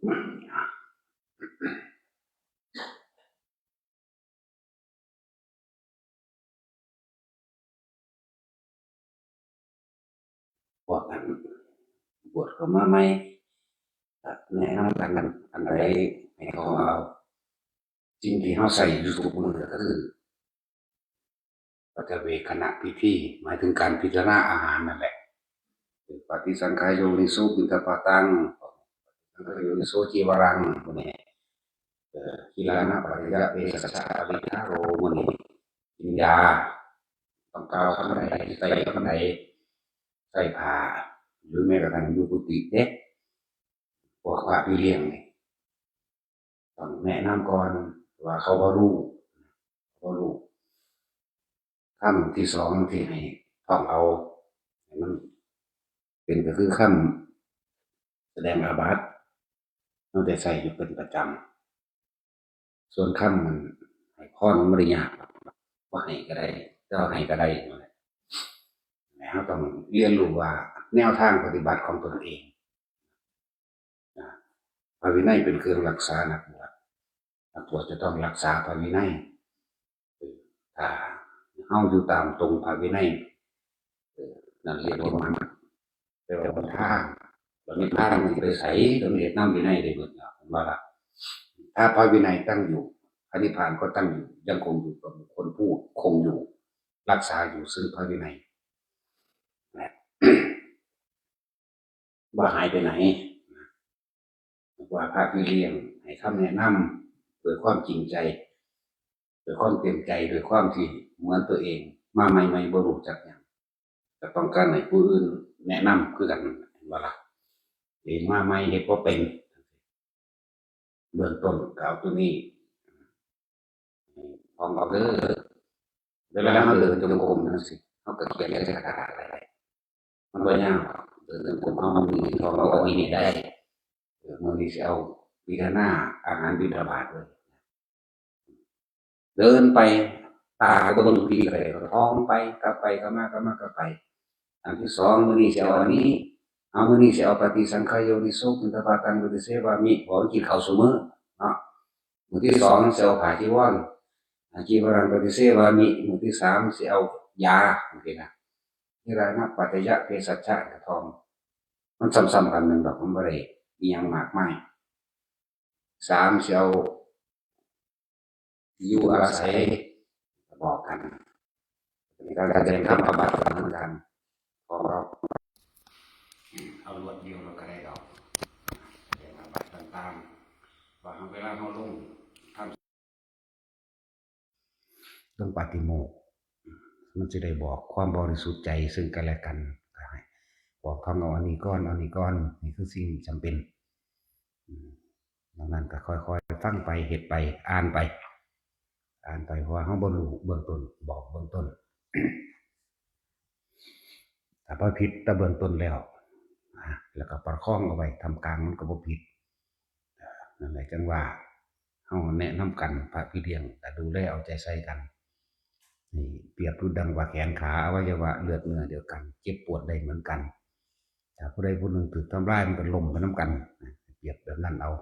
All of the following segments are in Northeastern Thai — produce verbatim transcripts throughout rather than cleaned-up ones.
พวกอันบวชเข้ามาใหม่ ก็แนะนำกัน อันใดให้เขาเอา สิ่งที่เราใช้อยู่ทุกมื้อก็คือ ปัจจเวกขณะพิธี หมายถึงการพิจารณาอาหารนั่นแหละ ปฏิสังขายโยนิโสปิณฑปาตัง สังขายโยนิโสจีวรัง หมู่นี้ เอ่อ กิลานะปัจจยเภสัชชะปริหาโร หมู่นี้ กินยา ต้องกล่าวคำใด ใส่คำใด ใส่ผ้า หรือแม้กระทั่งอยู่กุฏิเด้ พวกพระพี่เลี้ยงนี่ ต้องแนะนำก่อนว่าเขาบ่รู้ บ่รู้ คำที่สองที่ให้ท่องเอา ให้มันเป็นก็คือคำแสดงอาบัติ เราได้ใช้อยู่เป็นประจำ ส่วนคำมันให้พรมันบ่ได้ยาก บ่ให้ก็ได้ แต่ว่าให้ก็ได้นั่นแหละ เราต้องเรียนรู้ว่าแนวทางปฏิบัติของตนเอง นะ พระวินัยเป็นเครื่องรักษานักบวช นักบวชจะต้องรักษาพระวินัย เออ ถ้าเฮาอยู่ตามตรงพระวินัย เออ นั่นเรียกว่ามัคค แต่ว่าหนทาง เรามีทางที่ไปใส ต้องเฮ็ดนำวินัยได้เบิดแล้ว เห็นบ่ล่ะ ถ้าพระวินัยตั้งอยู่ พระนิพพานก็ตั้งอยู่ ยังคงอยู่กับบุคคลผู้คงอยู่ รักษาอยู่ซึ่งพระวินัย นะ บ่หายไปไหน ว่าพระพี่เลี้ยงให้คำแนะนำด้วยความจริงใจ ด้วยความเต็มใจ ด้วยความที่เหมือนตัวเองมาใหม่ๆ บ่รู้จักหยัง ก็ต้องการให้ผู้อื่นแนะนำคือกัน เห็นบ่ล่ะ เองมาใหม่เฮ็ดบ่เป็น เบื้องต้นก็เอาตัวนี้ ท่องเอาเด้อ เวลาเราเดินจงกรมจั่งซี้ เราก็เขียนใส่กระดาษไว้ มันบ่ยาก เดินจงกรม เอามื้อนี้ท่องเอาอันนี้ได้ เออ มื้อนี้สิเอาพิจารณาอาหารบิณฑบาตเลย เดินไป ตาก็เบิ่งที่ใดก็ท่องไป กลับไป กลับมา กลับมา กลับไป อันที่สอง มื้อนี้สิเอาอันนี้ เอามื้อนี้สิเอาปฏิสังขายโยนิโสปิณฑปาตังปฏิเสวามิ บอกว่ากินข้าวซุมื้อเนาะ มื้อที่สองสิเอาผ้าจีวร อาจีวรังปฏิเสวามิ มื้อที่สามสิเอายา จั่งซี้นะ นิรานะปัจจยเภสัชชะกระทอง มันซ้ำๆกันหนึ่งดอก มันบ่ได้อิหยังมากมาย สามสิเอา ที่อยู่อาศัย บอกกัน การแสดงธรรมอาบัติเหมือนกัน ขอเอารวดเดียวเราก็ได้ดอก แสดงอาบัติต่างๆ ว่าเวลาเราลงทำ เรื่องปาฏิโมกข์ มันจะได้บอกความบริสุทธิ์ใจซึ่งกันและกัน ก็ให้บอกท่องเอาอันนี้ก่อน เอานี้ก่อน นี่คือสิ่งจำเป็น อืม ดังนั้นก็ค่อยๆ ฟังไป เฮ็ดไป อ่านไป อ่านไป เพราะว่าเราบ่รู้เบื้องต้น บอกเบื้องต้น ถ้าบ่ผิดแต่เบื้องต้นแล้ว อ่า แล้วก็ประคองเอาไว้ ท่ามกลางมันก็บ่ผิด นั่นแหละจั่งว่า เฮาแนะนำกัน พระพี่เลี้ยงก็ดูแลเอาใจใส่กัน นี่เปรียบดุจดังว่าแขนขาอวัยวะเลือดเนื้อเดียวกัน เจ็บปวดได้เหมือนกัน ถ้าผู้ใดผู้หนึ่งถูกทำร้ายมันก็ล้มไปนำกัน เปรียบแบบนั้นเอา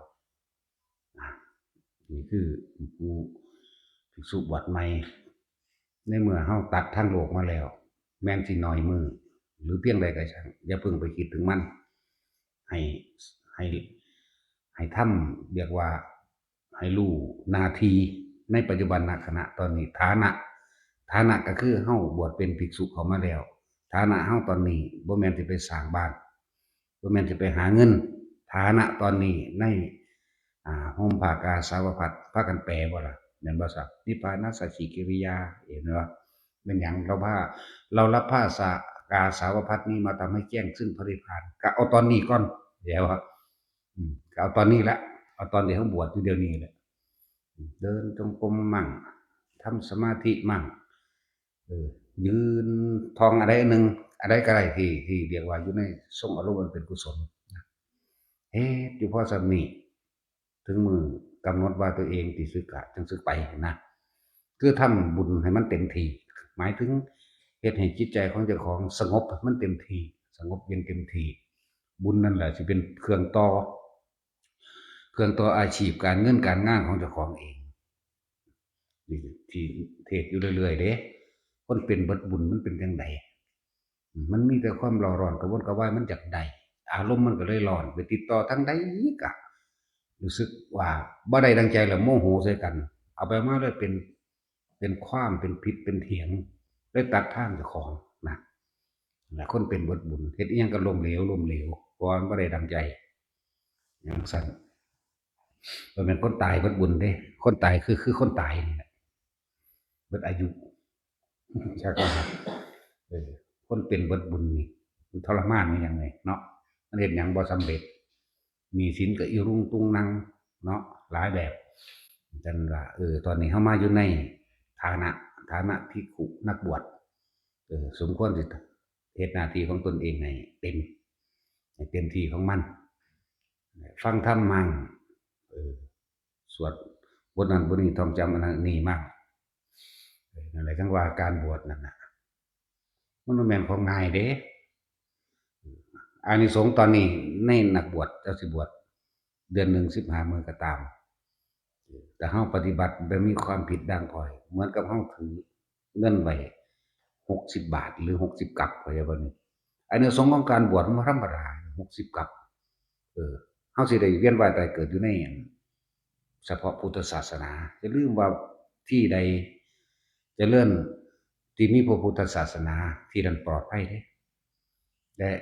อ่ะ นี่คือผู้ภิกษุบวชใหม่ ในเมื่อเฮาตัดทางโลกมาแล้ว แม้นสิน้อยมื้อ หรือเพียงใดก็ช่าง อย่าเพิ่งไปคิดถึงมัน ให้ ให้ ให้ทำ เรียกว่า ให้รู้หน้าที่ในปัจจุบันขณะตอนนี้ ฐานะ ฐานะก็คือเฮาบวชเป็นภิกษุเข้ามาแล้ว ฐานะเฮาตอนนี้บ่แม่นสิไปสร้างบ้าน บ่แม่นสิไปหาเงิน ฐานะตอนนี้ใน อ่า ห่มผ้ากาสาวพัสตร์ พากันแปลบ่ล่ะ แม่นบ่ซะ นิพพานัสสะสิกิริยา เห็นบ่ เป็นหยัง เราผ้า เรารับผ้าสะ กาสาวพัสตร์นี้มาทำให้แจ้งซึ่งพระนิพพาน ก็เอาตอนนี้ก่อน เดี๋ยว อืม ก็เอาตอนนี้แหละ เอาตอนที่เฮาบวชอยู่เดี๋ยวนี้แหละ เดินจงกรมมั่ง ทำสมาธิมั่ง เออ ยืนท่องอะไรอันหนึ่ง อะไรก็ได้ที่ ที่เรียกว่าอยู่ในทรงอารมณ์อันเป็นกุศลนะ เฮ็ดอยู่พอส่ำนี้ ถึงมื้อกำหนดว่าตัวเองสิสึกก็จั่งสึกไปนะ คือทำบุญให้มันเต็มที่ หมายถึงเฮ็ดให้จิตใจของเจ้าของสงบให้มันเต็มที่ สงบเย็นเต็มที่ บุญนั่นแหละสิเป็นเครื่องต่อ รื่องต่ออาชีพการเงินการงานของเจ้าของเอง ที่เทศน์อยู่เรื่อยๆเด้ คนเป็นเบิดบุญมันเป็นจังใด มันมีแต่ความเร่าร้อนกระวนกระวาย มันอยากได้ อารมณ์มันก็เลยร้อน ไปติดต่อทางใดก็รู้สึกว่าบ่ได้ดังใจ แล้วโมโหใส่กัน เอาไปมาเลยเป็น เป็นความเป็นผิดเป็นเถียง เลยตัดทางเจ้าของนะ และคนเป็นเบิดบุญ เฮ็ดอิหยังก็ล้มเหลว ล้มเหลว เพราะว่ามันบ่ได้ดังใจ อย่างซั่น บ่แม่นคนตายเบิดบุญเด้ คนตายคือ คือคนตายนี่แหละ เบิดอายุ ใช่ครับ เออ คนเป็นเบิดบุญนี่ มันทรมานมันหยังไงเนาะ มันเฮ็ดหยังบ่สำเร็จ หนี้สินก็อิรุงตุงนังเนาะ หลายแบบ จั่งว่า เออ ตอนนี้เฮามาอยู่ในฐานะ ฐานะภิกขุนักบวช เออ สมควรสิเฮ็ดหน้าที่ของตนเองให้เต็ม ให้เต็มที่ของมัน ฟังธรรมมั่ง เออ สวดบทนั้นบทนี้ ท่องจำอันนั้นนี่มั่ง เออ นั่นแหละ จั่งว่าการบวชนั่นน่ะ มันบ่แม่นของง่ายเด้ อานิสงส์ตอนนี้ในนักบวช เจ้าสิบวชเดือนหนึ่งสิบห้ามื้อก็ตาม แต่เฮาปฏิบัติบ่มีความผิดด่างพร้อย เหมือนกับเฮาถือเงินไว้หกสิบบาท หรือหกสิบกับ เข้าใจบ่นี่ อานิสงส์ของการบวชมันบ่ธรรมดา หกสิบกับ เออ เฮาสิได้เวียนว่ายตายเกิดอยู่ในอัน เฉพาะพุทธศาสนา อย่าลืมว่าที่ใดเจริญ ที่มีพระพุทธศาสนา ที่นั่นปลอดภัยเด้ และ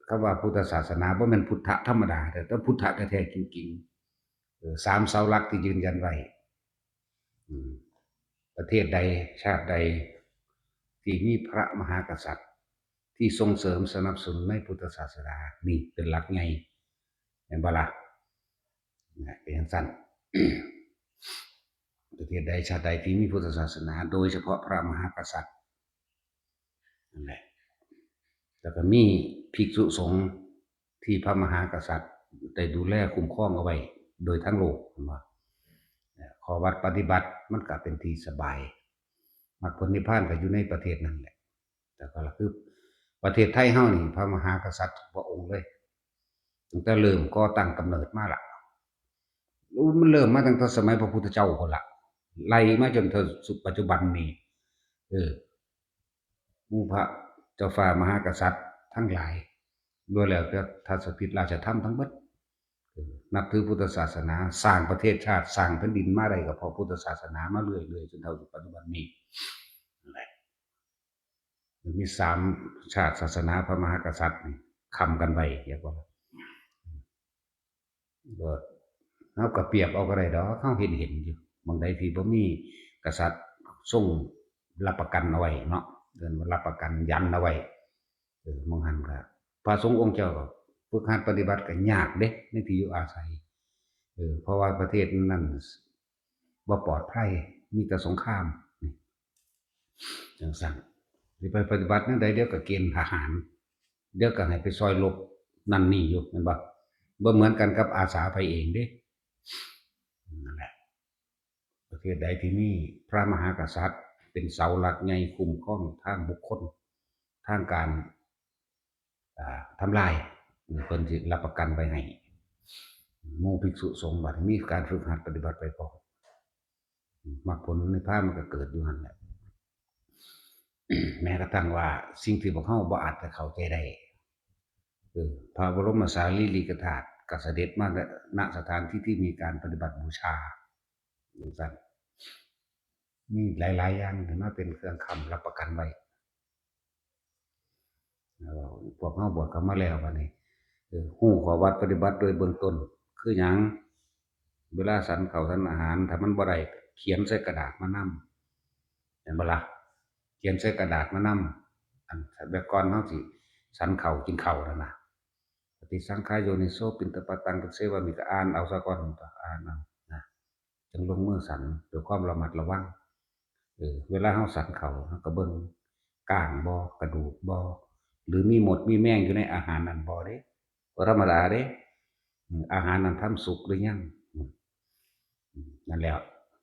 คำว่าพุทธศาสนาบ่แม่นพุทธะธรรมดา แต่ต้องพุทธะแท้ๆจริงๆ เออ สามเสาหลักที่ยืนยันไว้ อืม ประเทศใด ชาติใด ที่มีพระมหากษัตริย์ ที่ส่งเสริมสนับสนุนในพุทธศาสนา นี่เป็นหลักใหญ่ แม่นบ่ล่ะ นะ เป็นจั่งซั่น ประเทศใด ชาติใด ที่มีพุทธศาสนา โดยเฉพาะพระมหากษัตริย์ นั่นแหละ แล้วก็มีภิกษุสงฆ์ที่พระมหากษัตริย์ได้ดูแลคุ้มครองเอาไว้โดยทั้งโลก เห็นบ่ ข้อวัดปฏิบัติมันก็เป็นที่สบาย มรรคผลนิพพานก็อยู่ในประเทศนั่นแหละ แต่ก็ละคือประเทศไทยเฮานี่ พระมหากษัตริย์ทุกพระองค์เลย ตั้งแต่เริ่มก่อตั้งกำเนิดมาละ มันเริ่มมาตั้งแต่สมัยพระพุทธเจ้าพุ้นละ ไล่มาจนเท่าปัจจุบันนี้ เออ หมู่พระเจ้าฟ้ามหากษัตริย์ทั้งหลาย ล้วนแล้วแต่ทัศพิธราชธรรมทั้งเบิด เออ นับถือพุทธศาสนา สร้างประเทศชาติ สร้างแผ่นดินมาได้ก็เพราะพุทธศาสนามาเรื่อยๆ จนเท่าปัจจุบันนี้ นั่นแหละ มีสามชาติศาสนาพระมหากษัตริย์นี่ค้ำกันไว้ เรียกว่า ก็เฮาก็เปรียบเอาก็ได้ดอก เฮาเห็นเห็นอยู่ หม่องใดที่บ่มีกษัตริย์ทรงรับประกันเอาไว้เนาะ เอิ้นว่ารับประกันยันเอาไว้ เออ หม่องหั้นก็ พระสงฆ์องค์เจ้าก็ฝึกหัดปฏิบัติก็ยากเด้ ในที่อยู่อาศัย เออ เพราะว่าประเทศนั้นบ่ปลอดภัย มีแต่สงคราม นี่ จั่งซั่น สิไปปฏิบัติแนวใด เดี๋ยวก็เกณฑ์ทหาร เดี๋ยวก็ให้ไปซอยรบนั่นนี่อยู่ แม่นบ่ บ่เหมือนกันกับอาสาไปเองเด้ นั่นแหละ ประเทศใดที่มีพระมหากษัตริย์เป็นเสาหลักใหญ่คุ้มครองทางบุคคล ทางการ อ่า ทำลาย เพิ่นสิรับประกันไว้ให้ หมู่ภิกษุสงฆ์บัดนี้มีการฝึกหัดปฏิบัติไปพร้อม มรรคผลนิพพานมันก็เกิดอยู่หั่นแหละ แม้กระทั่งว่าสิ่งที่พวกเฮาบ่อาจจะเข้าใจได้ เออ พระบรมสารีริกธาตุก็เสด็จมาณสถานที่ที่มีการปฏิบัติบูชา จั่งซั่น มีหลายๆอย่างที่มาเป็นเครื่องค้ำรับประกันไว้ แล้วพวกเฮาบวชเข้ามาแล้วบัดนี้ เออ ฮู้ข้อวัดปฏิบัติโดยเบื้องต้น คือหยัง เวลาฉันข้าวฉันอาหาร ถ้ามันบ่ได้ เขียนใส่กระดาษมานำ เห็นบ่ล่ะ เขียนใส่กระดาษมานำ อัน แบบก่อนเฮาสิฉันข้าวกินข้าวนั่นน่ะ ปฏิสังขายโยนิโสปิณฑปาตัง เพิ่นเสวามิ ก็อ่านเอาซะก่อน อ่านเอานะ จั่งลงมือฉันด้วยความระมัดระวัง เออ เวลาเฮาฉันข้าว เฮาก็เบิ่งก้างบ่ กระดูกบ่ หรือมีมดมีแมงอยู่ในอาหารนั้นบ่เด้ บ่ธรรมดาเด้ อืม อาหารนั้นทำสุกหรือยัง อืม อืม นั่นแหละ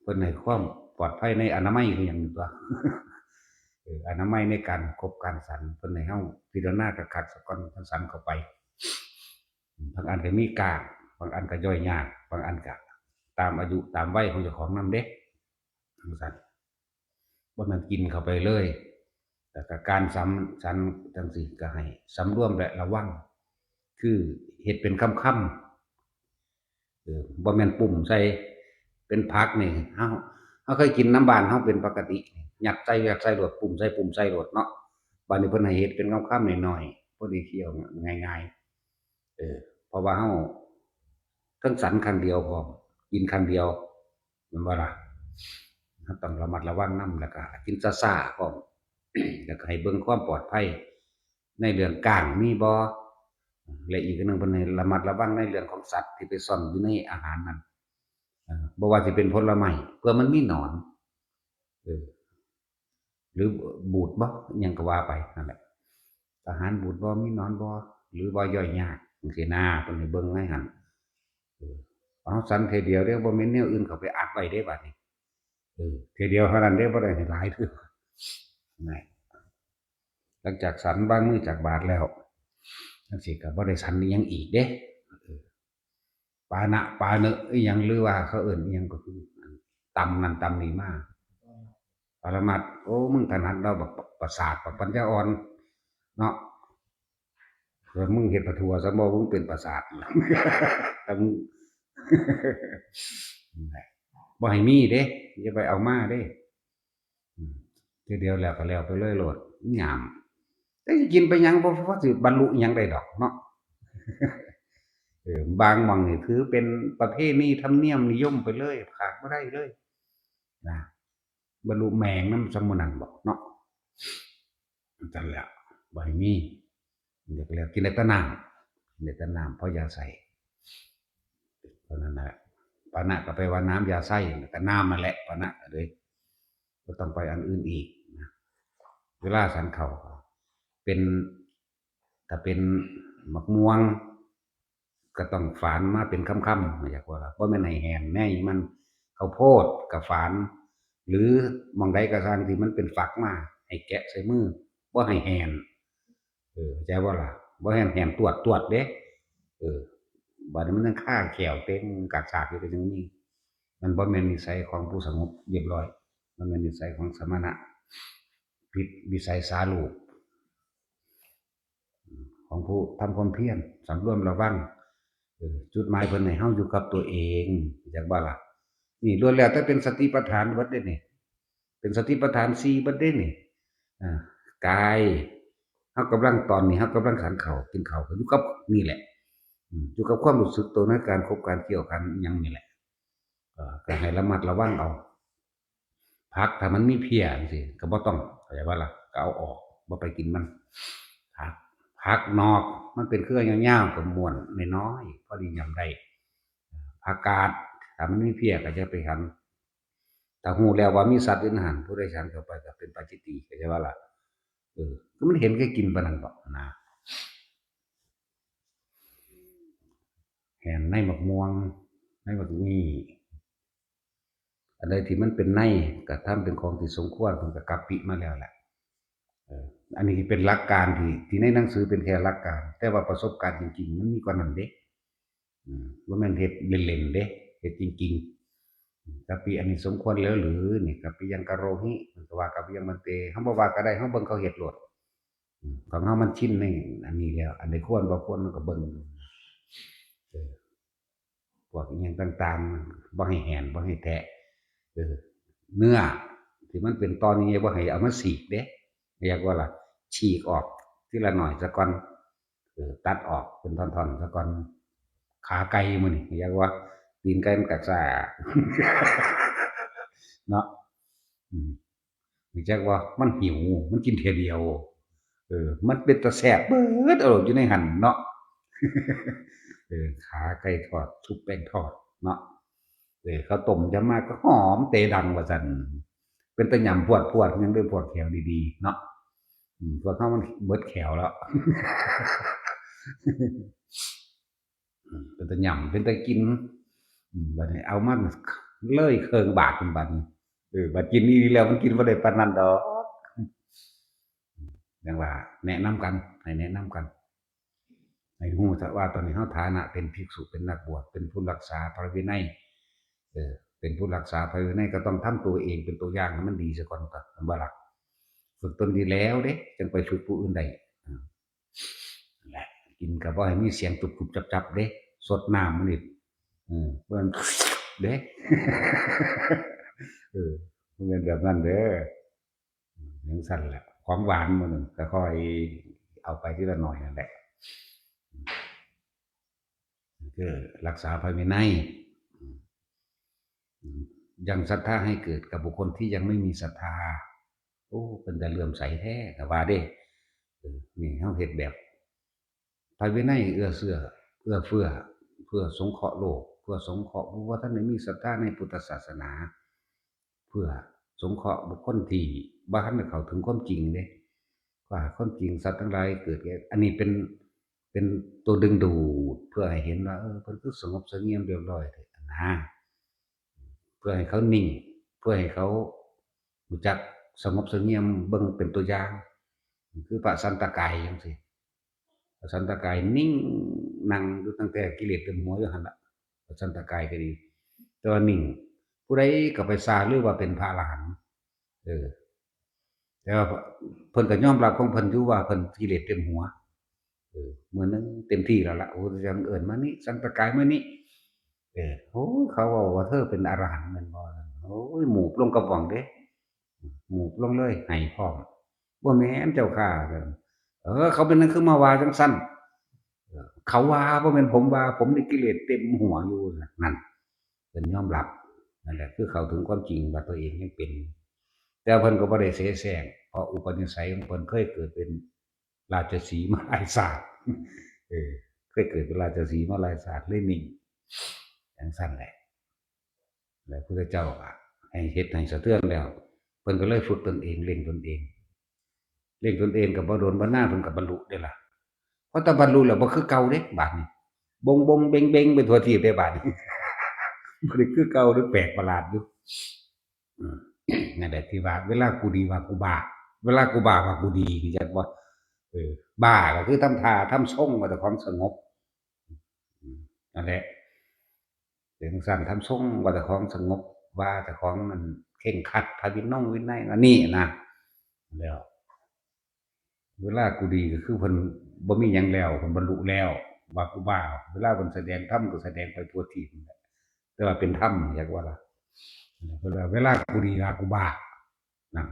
เพิ่นให้ความปลอดภัยในอนามัยคือหยังนี่ตั๊ว เออ อนามัยในการคบการฉัน เพิ่นให้เฮาพิจารณาคักๆซะก่อน จั่งฉันเข้าไป อืม บางอันก็มีก้าง บางอันก็ย่อยยาก บางอันก็ตามอายุตามวัยของเจ้าของนำเด้ จั่งซั้น บ่แม่นกินเข้าไปเลย แล้วก็การสำ ฉันจั่งซี้ก็ให้สำรวมและระวัง คือเฮ็ดเป็นคำๆ เออ บ่แม่นปุ้มใส่ เป็นผักนี่ เฮา เฮาเคยกินนำบ้านเฮาเป็นปกติ ยัดใส่ ยัดใส่โลด ปุ้มใส่ ปุ้มใส่โลดเนาะ บัดนี้เพิ่นให้เฮ็ดเป็นคำๆ น้อยๆ พอดีเคี้ยวง่ายๆ เออ เพราะว่าเฮาทั้งฉันครั้งเดียวพร้อม กินครั้งเดียว แม่นบ่ล่ะ เฮาต้องระมัดระวังนำ แล้วก็กินช้าๆ พร้อม แล้วก็ให้เบิ่งความปลอดภัยในเรื่องก้างมีบ่ และอีกอันหนึ่งเพิ่นให้ระมัดระวังในเรื่องของสัตว์ที่ไปซ่อนอยู่ในอาหารนั้น เอ่อ บ่ว่าสิเป็นผลไม้ เผื่อมันมีหนอน เออ หรือบูดบ่ อิหยังก็ว่าไปนั่นแหละ อาหารบูดบ่ มีหนอนบ่ หรือว่าย่อยยากจั่งซี้นะ เพิ่นให้เบิ่งในหั่น เออ เอาฉันเทื่อเดียวเด้ บ่แม่นแนวอื่นเข้าไปอัดไว้เด้บัดนี้ เออ เทื่อเดียวเท่านั้นเด้ บ่ได้ให้หลายเทื่อ นะ หลังจากฉันวางมือจากบาตรแล้ว จั่งซี้ก็บ่ได้ฉันอิหยังอีกเด้ เออ ปานะปาเนะอิหยัง หรือว่าเขาเอิ้นอิหยังก็คือตำนั่นตำนี่มา ปรมัตถ์ โอ้ มึงถนัดเนาะ บักประสาท บักปัญญาอ่อน เนาะ เออ มึงเฮ็ดประทัวซะบ่ มึงเป็นประสาท แต่มึง บ่ให้มีเด้ อย่าไปเอามาเด้ อืม เทื่อเดียวแล้วก็แล้วไปเลยโลด ยาม แต่สิกินไปหยัง บ่ บ่สิบรรลุหยังได้ดอกเนาะ เออ บางหม่องนี่ถือเป็นประเพณีธรรมเนียมนิยมไปเลย ขาดบ่ได้เลย นะ บรรลุแมงนำสมุนันบอกเนาะ นั่นแหละ บ่ให้มี เดี๋ยวก็แล้ว กินได้แต่น้ำ กินได้แต่น้ำ เพราะยาใส่ เท่านั้นแหละ ปานะก็แปลว่าน้ำยาใส่ แล้วก็น้ำนั่นแหละ ปานะก็เลย บ่ต้องไปอันอื่นอีกนะ เวลาฉันข้าว เป็น ถ้าเป็นหมากม่วง ก็ต้องฝานมาเป็นคำๆ อยากว่าล่ะ บ่แม่นให้แห้งแน่มัน ข้าวโพดก็ฝาน หรือหม่องใดก็ช่างที่มันเป็นฝักมา ให้แกะใส่มือ บ่ให้แห้ง เออ เข้าใจบ่ล่ะ บ่แห้งแห้งตวดๆ เด้ เออ บัดนี้มันยังคาแข้วเต็มกากซากอยู่ก็ยังมี มันบ่แม่นนิสัยของผู้สงบเรียบร้อย มันแม่นนิสัยของสมณะ ผิดวิสัยสาลูก ของผู้ทำความเพียร สำรวมระวัง เออ จุดหมายเพิ่นให้เฮาอยู่กับตัวเอง จักบ่ล่ะ นี่ล้วนแล้วแต่เป็นสติปัฏฐานเบิดเด้นี่ เป็นสติปัฏฐานสี่เบิดเด้นี่ อ่า กาย เฮากำลัง ตอนนี้เฮากำลังฉันข้าว กินข้าวก็อยู่กับนี่แหละ อืม อยู่กับความรู้สึกตัวในการขบการเคี้ยวกันอิหยังนี่แหละ เอ่อ ก็ให้ระมัดระวังเอา ผักถ้ามันมีเพี้ยจั่งซี้ ก็บ่ต้อง เข้าใจบ่ล่ะ ก็เอาออก บ่ไปกินมัน ผัก ผักนอก มันเป็นเครือยาวๆ ก็ม้วนน้อยๆ พอดียำได้ ผักกาด ถ้ามันมีเพี้ยก็อย่าไปหัน ถ้ารู้แล้วว่ามีสัตว์อยู่ในหั่น ผู้ใดฉันเข้าไปก็เป็นปาจิตตีย์ เข้าใจบ่ล่ะ เออ ก็มันเห็นแก่กินปานนั้นบ่นะ แห้งในหมากม่วง ในหมากมี้ อันใดที่มันเป็นใน ก็ทำเป็นของที่สมควร เพิ่นก็กัปปิมาแล้วแหละ เออ อันนี้เป็นหลักการที่ ที่ในหนังสือเป็นแค่หลักการ แต่ว่าประสบการณ์จริงๆ มันมีกว่านั้นเด้ อืม บ่แม่นเฮ็ดเล่นๆ เด้ เฮ็ดจริงๆ กัปปิอันนี้สมควรแล้วหรือ นี่ กัปปิยังกะโรหิ เพิ่นก็ว่ากัปปิยังมันเต เฮาบ่ว่าก็ได้ เฮาเบิ่งเขาเฮ็ดโลด อืม ของเฮามันชินในอันนี้แล้ว อันใดควรบ่ควรมันก็เบิ่ง เออ พวกอิหยังต่างๆ บ่ให้แหน บ่ให้แทะ เออ เนื้อที่มันเป็นตอนนี้บ่ให้เอามาฉีกเด้ เรียกว่าล่ะ ฉีกออกทีละหน่อยซะก่อน เออ ตัดออกเป็นท่อนๆ ซะก่อน ขาไก่มื้อนี้ เรียกว่า ตีนไก่มันกะซ่า เนาะ อืม รู้จักว่ามันหิว มันกินเทื่อเดียว เออ มันเป็นตาแซ่บเบิดเอาอยู่ในหั่นเนาะ เออ ขาไก่ทอด ชุบแป้งทอดเนาะ เออ ข้าวต้มยำมาก็หอมเตดังว่าซั่น เป็นตาหยำพวดๆ ยังได้พวกแขวดีๆ เนาะ อืม พวกเฮามันเบิดแขวแล้ว อืม เป็นตาหยำ เป็นตากิน อืม บัดนี้เอามาเลยเครื่องบาดบัดนี้ เออ บัดกินนี่แล้วมันกินบ่ได้ปานนั้นดอก อย่างว่าแนะนำกัน ให้แนะนำกัน ให้ฮู้ซะว่าตอนนี้เฮาฐานะเป็นภิกษุ เป็นนักบวช เป็นผู้รักษาพระวินัย เออ เป็นผู้รักษาพระวินัยก็ต้องทำตัวเองเป็นตัวอย่างให้มันดีซะก่อน ก็แม่นบ่ล่ะ ฝึกตนดีแล้วเด้ จั่งไปฝึกผู้อื่นได้ อ่า นั่นแหละ กินก็บ่ให้มีเสียงตุบๆจับๆเด้ ซดน้ำมันนี่ เออ เบิ่งเด้ เออ มันเป็นแบบนั้นเด้อ จั่งซั้นแหละ ของหวานมื้อนั้นก็ค่อยเอาไปทีละหน่อยนั่นแหละ คือรักษาพระวินัย อืม อืม ยังศรัทธาให้เกิดกับบุคคลที่ยังไม่มีศรัทธา โอ้ เป็นตาเหลื่อมใสแท้ ก็ว่าเด้ เออ นี่เฮาเฮ็ดแบบ พระวินัยเอื้อเฟื้อ เอื้อเฟื้อ เพื่อสงเคราะห์โลก เพื่อสงเคราะห์ผู้บ่ทันได้มีศรัทธาในพุทธศาสนา เพื่อสงเคราะห์บุคคลที่บ่ทันได้เข้าถึงความจริงเด้ ว่าความจริงสัตว์ทั้งหลายเกิดแก่ อันนี้เป็น เป็นตัวดึงดูด เพื่อให้เห็นว่า เออ เพิ่นคือสงบเสงี่ยมเรียบร้อยแท้นะ เพื่อให้เขานิ่ง เพื่อให้เขารู้จักสงบเสงี่ยม เบิ่งเป็นตัวอย่าง คือพระสันตะกายจั่งซี้ พระสันตะกายนิ่ง นั่งอยู่ตั้งแต่กิเลสเต็มหัวอยู่หั่นล่ะ พระสันตะกายก็ดี แต่ว่านิ่ง ผู้ใดก็ไปซ่าลือว่าเป็นพระอรหันต์ เออ แต่ว่าเพิ่นก็ยอมรับของเพิ่นอยู่ว่าเพิ่นกิเลสเต็มหัว เออ มื้อหนึ่งเต็มที่แล้วล่ะ โอ้ จั่งเอิ้นมานี่ สันตะกายมานี่ เออ โอ้ย เขาเว้าว่าเธอเป็นอรหันต์แม่นบ่ โอ้ย หมูบลงกระป๋องเด้ หมูบลงเลย ไห้พร้อม บ่แม่นเจ้าข้า เออ เขาเป็นหยังคือมาว่าจั่งซั้น เออ เขาว่า บ่แม่นผมว่า ผมนี่กิเลสเต็มหัวอยู่ นั่น เพิ่นยอมรับ นั่นแหละ คือเข้าถึงความจริงว่าตัวเองยังเป็น แต่เพิ่นก็บ่ได้เสแสร้ง เพราะอุปนิสัยของเพิ่นเคยเกิดเป็นราชสีห์มาหลายชาติ เออ เคยเกิดเป็นราชสีห์มาหลายชาติ เลยนิ่ง จั่งซั้นแหละ แล้วพุทธเจ้าก็ให้เฮ็ดให้สะเทือนแล้ว เพิ่นก็เลยฝึกตนเอง เร่งตนเอง เร่งตนเองก็บ่โดนบ่นานเพิ่นก็บรรลุเด้ล่ะ พอแต่บรรลุแล้วบ่คือเก่าเด้ บาดนี้ บงบงเบงเบงไปทั่วทีปเด้บาดนี้ บ่ได้คือเก่าเด้ แปลกประหลาดอยู่ อืม นั่นแหละที่ว่า เวลากูดีว่ากูบ้า เวลากูบ้าว่ากูดี จักบ่ เออ บ้าก็คือทำท่าทำทรงว่าเจ้าของสงบ อืม นั่นแหละ เป็นจั่งซั้น ทำทรงว่าเจ้าของสงบ ว่าเจ้าของมันเคร่งครัดพระวินงวินัย อันนี้นะ แล้ว เวลากูดีก็คือเพิ่นบ่มีหยังแล้ว เพิ่นบรรลุแล้ว ว่ากูบ้า เวลาเพิ่นแสดงธรรมก็แสดงไปทั่วทีปนั่นแหละ แต่ว่าเป็นธรรม อยากว่าล่ะ เพิ่นว่าเวลากูดีว่ากูบ้า นั่น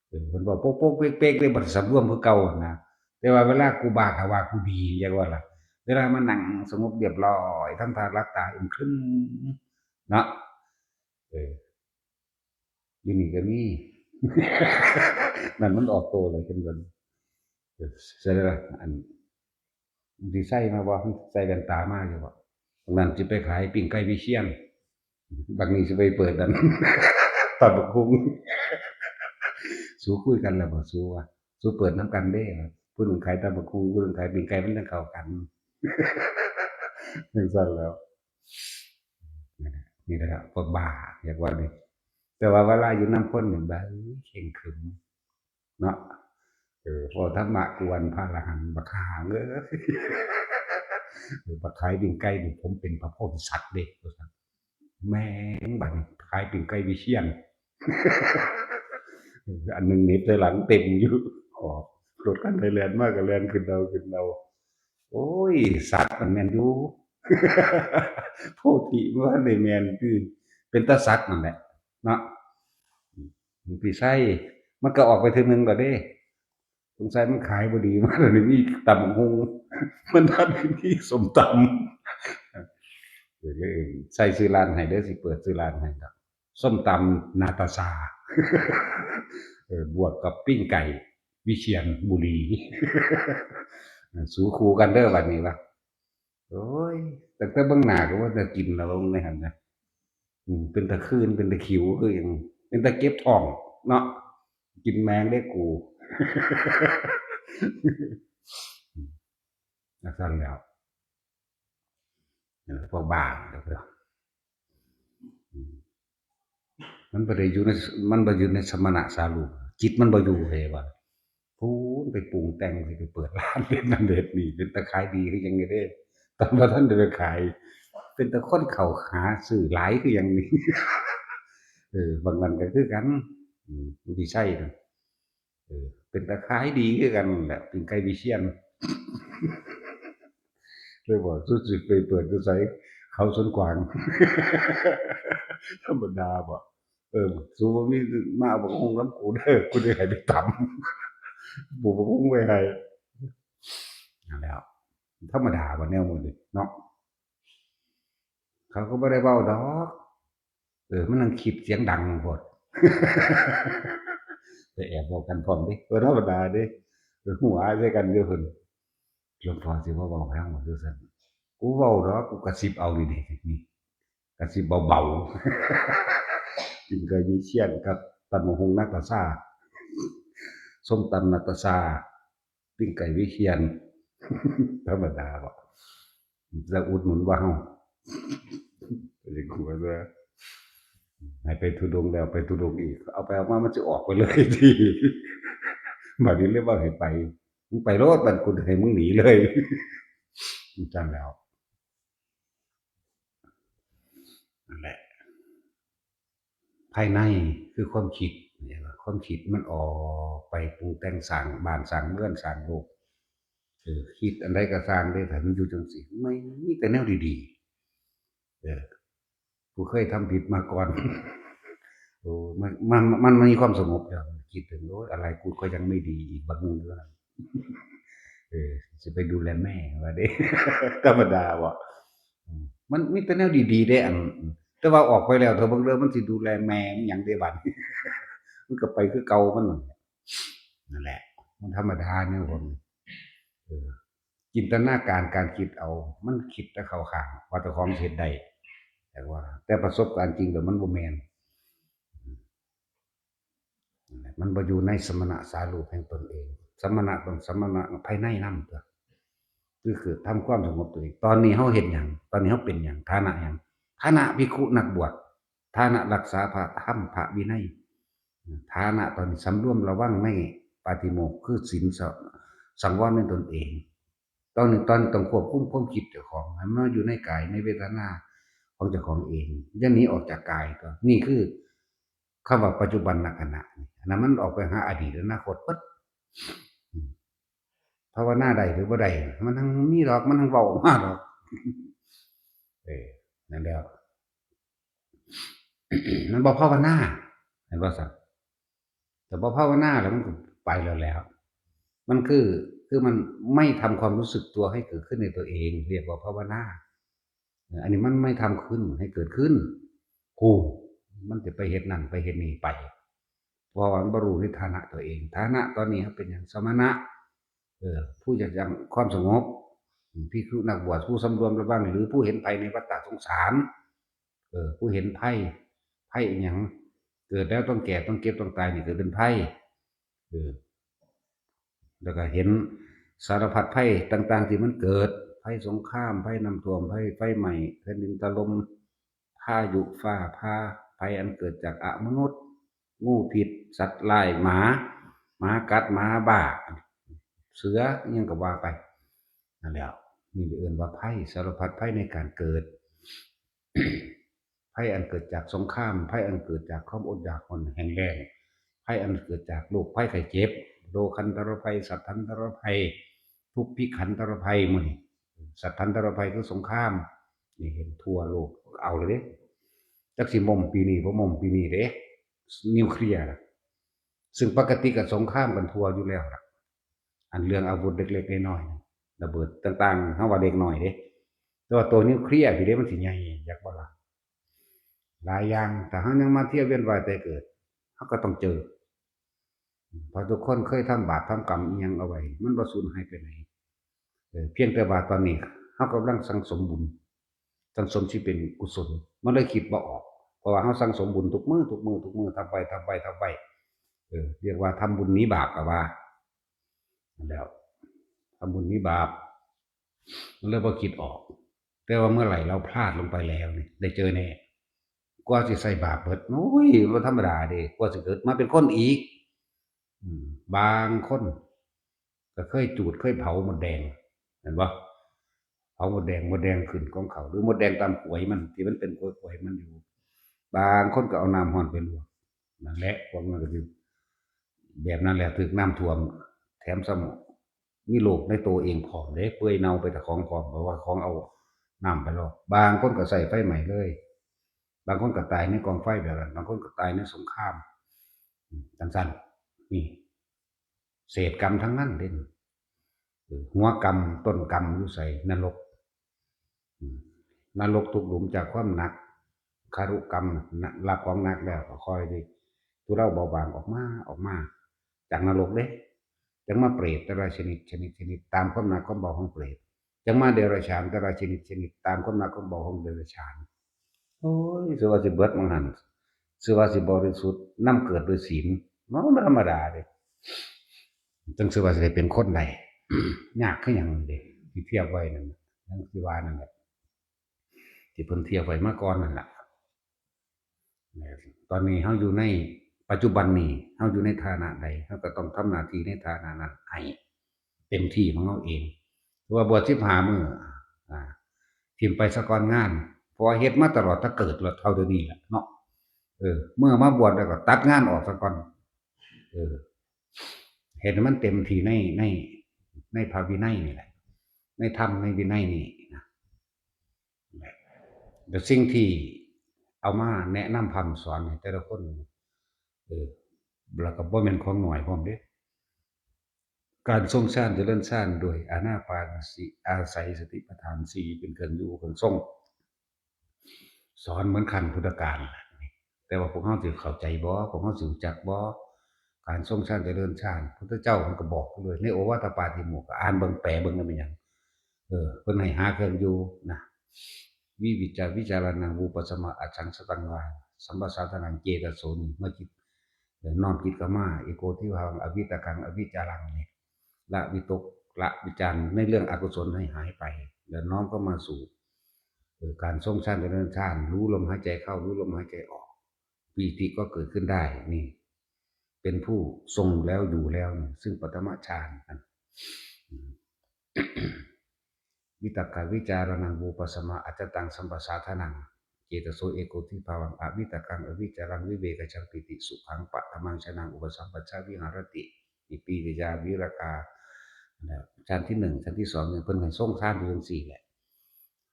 เออ เพิ่นเว้าโป๊กๆเป๊กๆเลย บ่ได้สำรวมคือเก่าหั่นนะ แต่ว่าเวลากูบ้าก็ว่ากูดี อยากว่าล่ะ เวลามานั่งสงบเรียบร้อย ทำท่าหลับตาอึมครึม เนาะ เออ อยู่นี่ก็มี นั่นมันออกโตเลย เห็นบ่ เออ ใส่ละ อัน สิใส่มาบ่ ใส่แว่นตามาอยู่บ่ บางนั้นสิไปขายปิ้งไก่วิเชียร บางนี้สิไปเปิดนั่น ตำบักหุ่ง สูคุยกันแล้วบ่ สูว่า สูเปิดนำกันเด้ ผู้หนึ่งขายตำบักหุ่ง ผู้หนึ่งขายปิ้งไก่ มันจั่งเข้ากัน จั่งซั้นแล้ว นี่แหละ พวกบ้า อยากว่านี่ แต่ว่าเวลาอยู่นำคนนี่ บ้า เคร่งขรึม เนาะ เออ เว้าธรรมะกวนพระอรหันต์ บักห่าเอ้ย เออ บักขายปิ้งไก่นี่ ผมเป็นพระโพธิสัตว์เด้ ว่าซั่น แม่ง บัดนี้ขายปิ้งไก่วิเชียร เออ อันหนึ่งเหน็บใส่หลังเต็มอยู่ ออกรถคันใดแล่นมาก็แล่นขึ้นเอา ขึ้นเอา โอ้ย สักมันแม่นอยู่ โพธิมันบ่ทันได้แม่น คือเป็นตาสักนั่นแหละ เนาะ พี่ไส้ มันก็ออกไปเทื่อหนึ่งแล้วเด้ สงสัยมันขายบ่ดี มันเลยมีตำบักหุ่ง มันทันได้มีส้มตำ เดี๋ยวไส้ซื้อร้านให้เด้อ สิเปิดซื้อร้านให้ดอก ส้มตำนาตาชา เออ บวกกับปิ้งไก่วิเชียรบุรี เออ สูคู่กันเด้อบัดนี้วะ โอ้ย ตั้งแต่เบิ่งหน้าก็ว่าจะกินแล้วในหั่นนะ อืม เป็นตาคืน เป็นตาคิว คือหยัง เป็นตาเก็บท้อง เนาะ กินแมงได้กู จั่งซั้นแล้ว เออ พวกบ้า อืม มันบ่ได้อยู่ใน มันบ่อยู่ในสมณะสารูป จิตมันบ่อยู่เลยว่า พู้น ไปปรุงแต่งสิไปเปิดร้านเฮ็ดนั่นเฮ็ดนี่ เป็นตาขายดีคือหยังไงเด้ ตอนบ่ทันได้ไปขาย เป็นตาคนเข้าหาซื้อหลายคือหยังนี่ เออ บางนั้นก็คือกัน อืม วิชัยนั่น เออ เป็นตาขายดีคือกันแหละ ปิ้งไก่วิเชียร เลยบอก "สุดสิไปเปิดอยู่ไส เขาสวนกวาง" ธรรมดาบ่ เออ "สูบ่มีมาเอาบักฮุ่งนำกูเด้อ กูสิให้ไปตำ ปลูกบักฮุ่งไว้ให้" นั่นแหล้ว ธรรมดาบ่แนวมื้อนี้เนาะ เขาก็บ่ได้เว้าดอก เออ มันนั่งคิดเสียงดังโพด ไปแอบเว้ากันพร้อมเด้ บ่ธรรมดาเด้ ไปหัวใส่กันอยู่พุ้น "หลวงพ่อสิบ่เว้าหยังบ่" คือซั่น "กูเว้าดอก กูกระซิบเอานี่เด้ นี่ กระซิบเบาๆ" ปิ้งไก่วิเชียรกับตำบักหุ่งนาตาซา ส้มตำนาตาซา ปิ้งไก่วิเชียร ธรรมดาบ่ จะอุดหนุนว่าเฮา ไปถึงหัวเด้อ ให้ไปธุดงค์แล้วไปธุดงค์อีก เอาไปเอามามันสิออกไปเลยติ บัดนี้เลยว่าให้ไป มึงไปโลด บัดกูให้มึงหนีเลย จั่งแล้ว นั่นแหละ ภายในคือความคิด เนี่ย ความคิดมันออกไปปรุงแต่งสร้างบ้านสร้างเรือนสร้างโลก เออ คิดอันใดก็สร้างเด้ ถ้ามันอยู่จั่งซี้ ไม่มีแต่แนวดีๆ เออ กูเคยทำผิดมาก่อน โอ้ มัน มัน มันมีความสงบแล้ว คิดถึง "โอ้ย อะไรกูก็ยังไม่ดีอีกบักหนึ่ง" เออ สิไปดูแลแม่ว่าเด้ ธรรมดาบ่ อืม มันมีแต่แนวดีๆเด้ อัน แต่ว่าออกไปแล้ว เธอเบิ่งเด้อ มันสิดูแลแม่มันหยังเด้บัด มันก็ไปคือเก่ามันนั่นแหละ นั่นแหละ มันธรรมดาแนวพวกนี้ เออ จินตนาการ การคิดเอา มันคิดแต่เข้าข้าง ว่าเจ้าของสิเฮ็ดได้ แต่ว่า แต่ประสบการณ์จริงแล้วมันบ่แม่น มันบ่อยู่ในสมณะสารูปแห่งตนเอง สมณะต้องสมณะภายในนำตั๊ว คือ คือทำความสงบตัวเอง ตอนนี้เฮาเฮ็ดหยัง ตอนนี้เฮาเป็นหยัง ฐานะหยัง ฐานะภิกขุนักบวช ฐานะรักษาพระธรรมพระวินัย ฐานะตอนนี้สำรวมระวังในปาฏิโมกข์ คือศีลส- สังวรในตนเอง ตอนนี้ ตอนนี้ต้องควบคุมความคิดเจ้าของ ให้มันอยู่ในกายในเวทนาของเจ้าของเอง อย่าหนีออกจากกายตั๊ว นี่คือคำว่าปัจจุบันขณะนี่ อันนั้นมันออกไปหาอดีตอนาคตเบิด อืม ภาวนาได้หรือบ่ได้ มันทั้งมีดอก มันทั้งเว้าออกมาดอก เออ นั่นแหละ มันบ่ภาวนา เห็นบ่ซะ แต่บ่ภาวนาแล้วมันก็ไปแล้วแหละ มันคือ คือมันไม่ทำความรู้สึกตัวให้เกิดขึ้นในตัวเอง เรียกว่าภาวนา เออ อันนี้มันไม่ทำขึ้นให้เกิดขึ้น โอ้ มันจะไปเฮ็ดนั่นไปเฮ็ดนี่ไป เพราะว่ามันบ่รู้ในฐานะตัวเอง ฐานะตอนนี้เฮาเป็นหยัง สมณะ เออ ผู้อยากยังความสงบ อืม ภิกขุนักบวช ผู้สำรวมระวัง หรือผู้เห็นภัยในวัฏฏะสงสาร เออ ผู้เห็นภัย ภัยอิหยัง เกิดแล้วต้องแก่ ต้องเจ็บ ต้องตาย นี่ถือเป็นภัย เออ แล้วก็เห็นสารพัดภัยต่างๆที่มันเกิด ภัยสงคราม ภัยน้ำท่วม ภัยไฟไหม้ แผ่นดินถล่ม พายุฟ้าผ่า ภัยอันเกิดจากอมนุษย์ งูพิษ สัตว์ร้าย หมา หมากัด หมาบ้า เสือ อิหยังก็ว่าไป นั่นแหละ นี่เอิ้นว่าภัย สารพัดภัยในการเกิด ภัยอันเกิดจากสงคราม ภัยอันเกิดจากความอดอยากอ่อนแห้งแล้ง ภัยอันเกิดจากโรคภัยไข้เจ็บ โรคันตรภัย สัตถันตรภัย ทุพพิขันตรภัย หมู่นี้ สัตถันตรภัยคือสงคราม นี่เห็นทั่วโลก เอาเลยเด้ จักสิม่มปีนี้บ่ม่มปีนี้เด้ นิวเคลียร์น่ะ ซึ่งปกติก็สงครามกันทั่วอยู่แล้วล่ะ อันเรื่องอาวุธเล็กๆน้อยๆน่ะ ระเบิดต่างๆ เฮาว่าเล็กน้อยเด้ แต่ว่าตัวนิวเคลียร์พี้เด้ มันสิใหญ่ อยากบ่ล่ะ หลายอย่าง ถ้าเฮายังมาเที่ยวเวียนว่ายตายเกิด เฮาก็ต้องเจอ เพราะทุกคนเคยทำบาปทำกรรมอิหยังเอาไว้ มันบ่สูญหายไปไหน เออ เพียงแต่ว่าตอนนี้เฮากำลังสั่งสมบุญ สั่งสมที่เป็นกุศล มันเลยคิดบ่ออก เพราะว่าเฮาสั่งสมบุญทุกมื้อ ทุกมื้อ ทุกมื้อ ทำไป ทำไป ทำไป เออ เรียกว่าทำบุญหนีบาปก็ว่า แล้ว ทำบุญหนีบาป มันเลยบ่คิดออก แต่ว่าเมื่อไหร่เราพลาดลงไปแล้วนี่ ได้เจอแน่ กว่าสิใส่บาปเบิด โอ้ย บ่ธรรมดาเด้ กว่าสิเกิดมาเป็นคนอีก อืม บางคน ก็เคยจูดเคยเผามดแดง เห็นบ่ เผามดแดง มดแดงขึ้นกองข้าว หรือมดแดงตามขวยมัน ที่มันเป็นขวยๆมันอยู่ บางคนก็เอาน้ำร้อนไปลวก นั่นแหละ พวกนั้นก็คือ แบบนั้นแหละ ถืกน้ำท่วม แถมซ้ำมีโรคในตัวเองพร้อมเด้ เปื่อยเน่าไปแต่ของพร้อม เพราะว่าของเอาน้ำไปลวก บางคนก็ใส่ไฟไหม้เลย บางคนก็ตายในกองไฟแบบนั้น บางคนก็ตายในสงคราม อืม จังซั่น นี่ เศษกรรมทั้งนั้นเด้ เออ หัวกรรม ต้นกรรมอยู่ไส นรก อืม นรกทุกหลุมจากความหนัก คารุกรรมน่ะ รับของหนักแล้วก็คอยได้ทุเลาเบาบางออกมา ออกมา จากนรกเด้ จังมาเปรตแต่ละชนิด ชนิด ชนิด ตามความหนักความเบาของเปรต จังมาเดรัจฉานแต่ละชนิด ชนิด ตามความหนักความเบาของเดรัจฉาน โอ้ย สิว่าสิเบิดมังหัน สิว่าสิบริสุทธิ์ นำเกิดด้วยศีล มันบ่ธรรมดาเด้ จังสิว่าสิได้เป็นคนได้ ยากคือหยังเด้ ที่เทียบไว้นั่นน่ะ จังสิว่านั่นแหละ ที่เพิ่นเทียบไว้มาก่อนนั่นล่ะ ตอนนี้เฮาอยู่ในปัจจุบันนี้ เฮาอยู่ในฐานะใด เฮาก็ต้องทำหน้าที่ในฐานะนั้นให้เต็มที่ของเฮาเอง ถือว่าบวชสิบห้ามื้อ อ่า ถิ่มไปซะก่อนงาน เพราะว่าเฮ็ดมาตลอดแต่เกิดแล้วเท่าเดี๋ยวนี้แหละเนาะ เออ เมื่อมาบวชแล้วก็ตัดงานออกซะก่อน เออ เฮ็ดให้มันเต็มที่ใน ใน ในพระวินัยนี่แหละ ในธรรมในวินัยนี่นะ แต่สิ่งที่เอามาแนะนำพร่ำสอนให้แต่ละคน เออ แล้วก็บ่แม่นของน้อยพร้อมเด้ การทรงฌานเจริญฌานโดยอานาปานสี่ อาศัยสติปัฏฐานสี่เป็นเครื่องอยู่เครื่องทรง สอนเหมือนขั้นพุทธกาลน่ะ แต่ว่าพวกเฮาสิเข้าใจบ่ พวกเฮาสิรู้จักบ่ การทรงฌานเจริญฌาน พุทธเจ้ามันก็บอกเลย ในโอวาทปาติโมกข์ อ่านเบิ่ง แปลเบิ่งแล้วเป็นหยัง เออ เพิ่นให้หาเครื่องอยู่นะ วิวิจจาวิจารณัง วิปัสสมา อัจฉังสตังวา สัมปสาทานัง เจตโส นี่ เมื่อจิต เออ น้อมจิตเข้ามา เอโกทิภาวัง อวิตกัง อวิจารัง นี่ ละวิตก ละวิจารณ์ในเรื่องอกุศลให้หายไป แล้วน้อมเข้ามาสู่ เออ การทรงฌานเจริญฌาน รู้ลมหายใจเข้า รู้ลมหายใจออก ปีติก็เกิดขึ้นได้ นี่ เป็นผู้ทรงแล้วอยู่แล้วนี่ ซึ่งปฐมฌานนั่น วิตกวิจารณัง วิปัสสมา อัจจตัง สัมปสาทานัง เจตโส เอโกทิภาวัง อวิตกัง อวิจารัง วิเวกจัง ปีติสุขัง ปฐมังฌานัง อุปสัมปชฌาวิหารติ นี่ ปีติยาวิรกา นะ ชั้นที่หนึ่ง ชั้นที่สองเนี่ย เพิ่นให้ทรงฌานอยู่จังซี่แหละ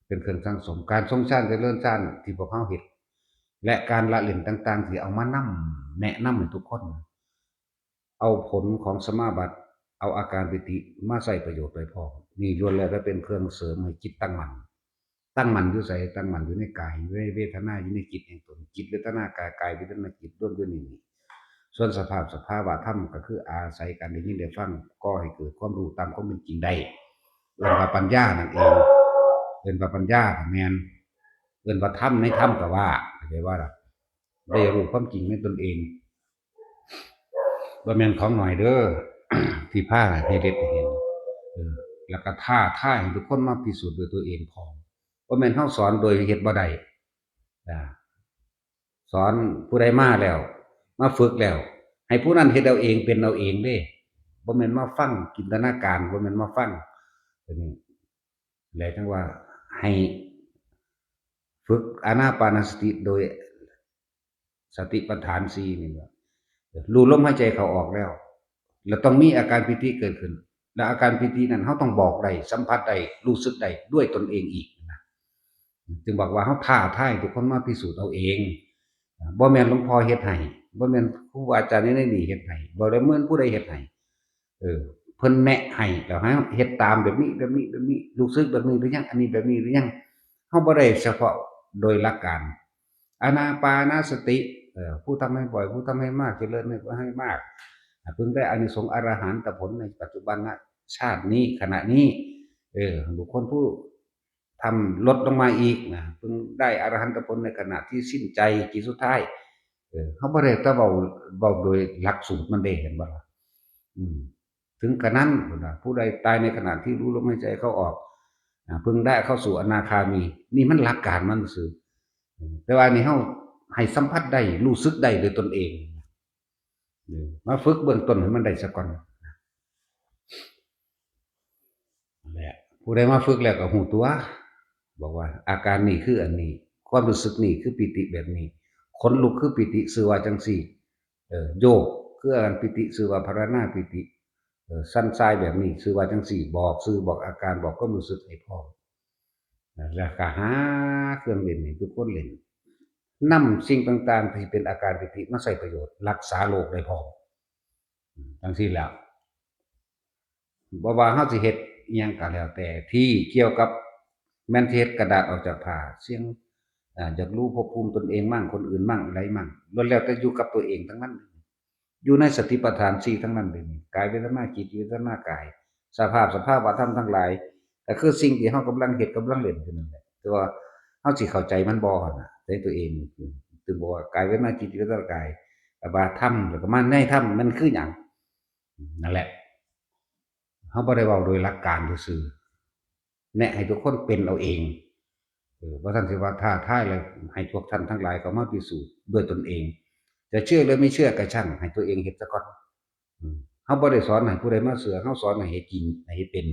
เป็นเครื่องสั่งสม การทรงฌานเจริญฌานที่พวกเฮาเฮ็ด และการละเล่นต่างๆ ที่เอามานำ แนะนำให้ทุกคน เอาผลของสมาบัติ เอาอาการปิติมาใช้ประโยชน์โดยพร้อม นี่ล้วนแล้วแต่เป็นเครื่องเสริมให้จิตตั้งมั่น ตั้งมั่นอยู่ไส ตั้งมั่นอยู่ในกาย อยู่ในเวทนา อยู่ในจิตแห่งตน จิตเวทนากาย กายเวทนาจิต รวมอยู่ในนี้ ส่วนสภาพสภาวะธรรมก็คืออาศัยการได้ยินได้ฟัง ก่อให้เกิดความรู้ตามความเป็นจริงได้ เอิ้นว่าปัญญานั่นเอง เอิ้นว่าปัญญาก็แม่น เอิ้นว่าธรรมในธรรมก็ว่า เข้าใจว่าล่ะ ได้รู้ความจริงในตนเอง บ่แม่นของน้อยเด้อ ที่พาให้เฮ็ดให้เห็น เออ แล้วก็ท้าทายให้ทุกคนมาพิสูจน์ด้วยตัวเองพร้อม บ่แม่นเฮาสอนโดยเฮ็ดบ่ได้ อ่า สอนผู้ใดมาแล้ว มาฝึกแล้ว ให้ผู้นั้นเฮ็ดเอาเอง เป็นเอาเองเด้ บ่แม่นมาฟังจินตนาการ บ่แม่นมาฟัง ตัวนี้ แล้วจังว่าให้ฝึกอานาปานสติโดยสติปัฏฐานสี่นี่แหละ รู้ลมหายใจเข้าออกแล้ว แล้วต้องมีอาการปีติเกิดขึ้น และอาการปีตินั้นเฮาต้องบอกได้ สัมผัสได้ รู้สึกได้ด้วยตนเองอีกนะ จึงบอกว่าเฮาท้าทายทุกคนมาพิสูจน์เอาเอง บ่แม่นหลวงพ่อเฮ็ดให้ บ่แม่นครูบาอาจารย์ในนี่เฮ็ดให้ บ่ได้เหมือนผู้ใดเฮ็ดให้ เออ เพิ่นแนะให้ แล้วให้เฮ็ดตามแบบนี้ แบบนี้ แบบนี้ รู้สึกแบบนี้หรือยัง อันนี้แบบนี้หรือยัง เฮาบ่ได้เฉพาะโดยหลักการ อานาปานสติ เอ่อ ผู้ทำให้บ่อย ผู้ทำให้มาก เจริญให้ ให้มาก อ่ะ เพิ่งได้อานิสงส์อรหันตผลในปัจจุบันนะ ชาตินี้ ขณะนี้ เออ บุคคลผู้ทำลดลงมาอีกนะ เพิ่งได้อรหันตผลในขณะที่สิ้นใจ จิตสุดท้าย เออ เฮาบ่ได้แต่เว้า เว้าโดยหลักสูตรมันเด้ เห็นบ่ล่ะ อืม ถึงกระนั้นพุ้นน่ะ ผู้ใดตายในขณะที่รู้ลมหายใจเข้าออก อ่า เพิ่งได้เข้าสู่อนาคามี นี่มันหลักการมันซื่อ แต่ว่านี่เฮาให้สัมผัสได้ รู้สึกได้ด้วยตนเอง เออ มาฝึกเบื้องต้นให้มันได้ซะก่อน ผู้ใดมาฝึกแล้วก็ฮู้ตัว บอกว่าอาการนี้คืออันนี้ ความรู้สึกนี้คือปีติแบบนี้ ขนลุกคือปีติ ชื่อว่าจังซี่ เออ โยกคืออาการปีติ ชื่อว่าภาวนาปีติ เออ สั่นทรายแบบนี้ ชื่อว่าจังซี่ บอกชื่อ บอกอาการ บอกความรู้สึกให้พร้อม แล้วก็หาเครื่องเล่นให้ทุกคนเล่น นำสิ่งต่างๆที่เป็นอาการปีติมาใช้ประโยชน์ รักษาโรคได้พร้อม อืม จังซี่แหละ บ่ว่าเฮาสิเฮ็ดอิหยังก็แล้วแต่ที่เกี่ยวกับ แม่นสิเฮ็ดกระดาษออกจากผ้า เสี่ยง อ่า อยากรู้ภพภูมิตนเองมั่ง คนอื่นมั่ง อะไรมั่ง ล้วนแล้วแต่อยู่กับตัวเองทั้งนั้น อยู่ในสติปัฏฐานสี่ทั้งนั้นเลยนี่ กายเวทนาจิต เวทนากาย สภาพ สภาวะธรรมทั้งหลาย ก็คือสิ่งที่เฮากำลังเฮ็ด กำลังเล่นอยู่นั่นแหละ แต่ว่าเฮาสิเข้าใจมันบ่หั่นน่ะ ในตัวเอง ถึงบอกว่ากายเวทนาจิต เวทนากาย แต่ว่าธรรม แล้วก็มาในธรรม มันคือหยัง นั่นแหละ เฮาบ่ได้เว้าโดยหลักการซื่อๆ แนะให้ทุกคนเป็นเอาเอง เออ บ่ทันสิว่าท้าทายแล้ว ให้พวกท่านทั้งหลายเข้ามาพิสูจน์ด้วยตนเอง จะเชื่อหรือไม่เชื่อก็ช่าง ให้ตัวเองเฮ็ดซะก่อน อืม เฮาบ่ได้สอนให้ผู้ใดมาเชื่อ เฮาสอนให้เฮ็ดจริง ให้เฮ็ดเป็น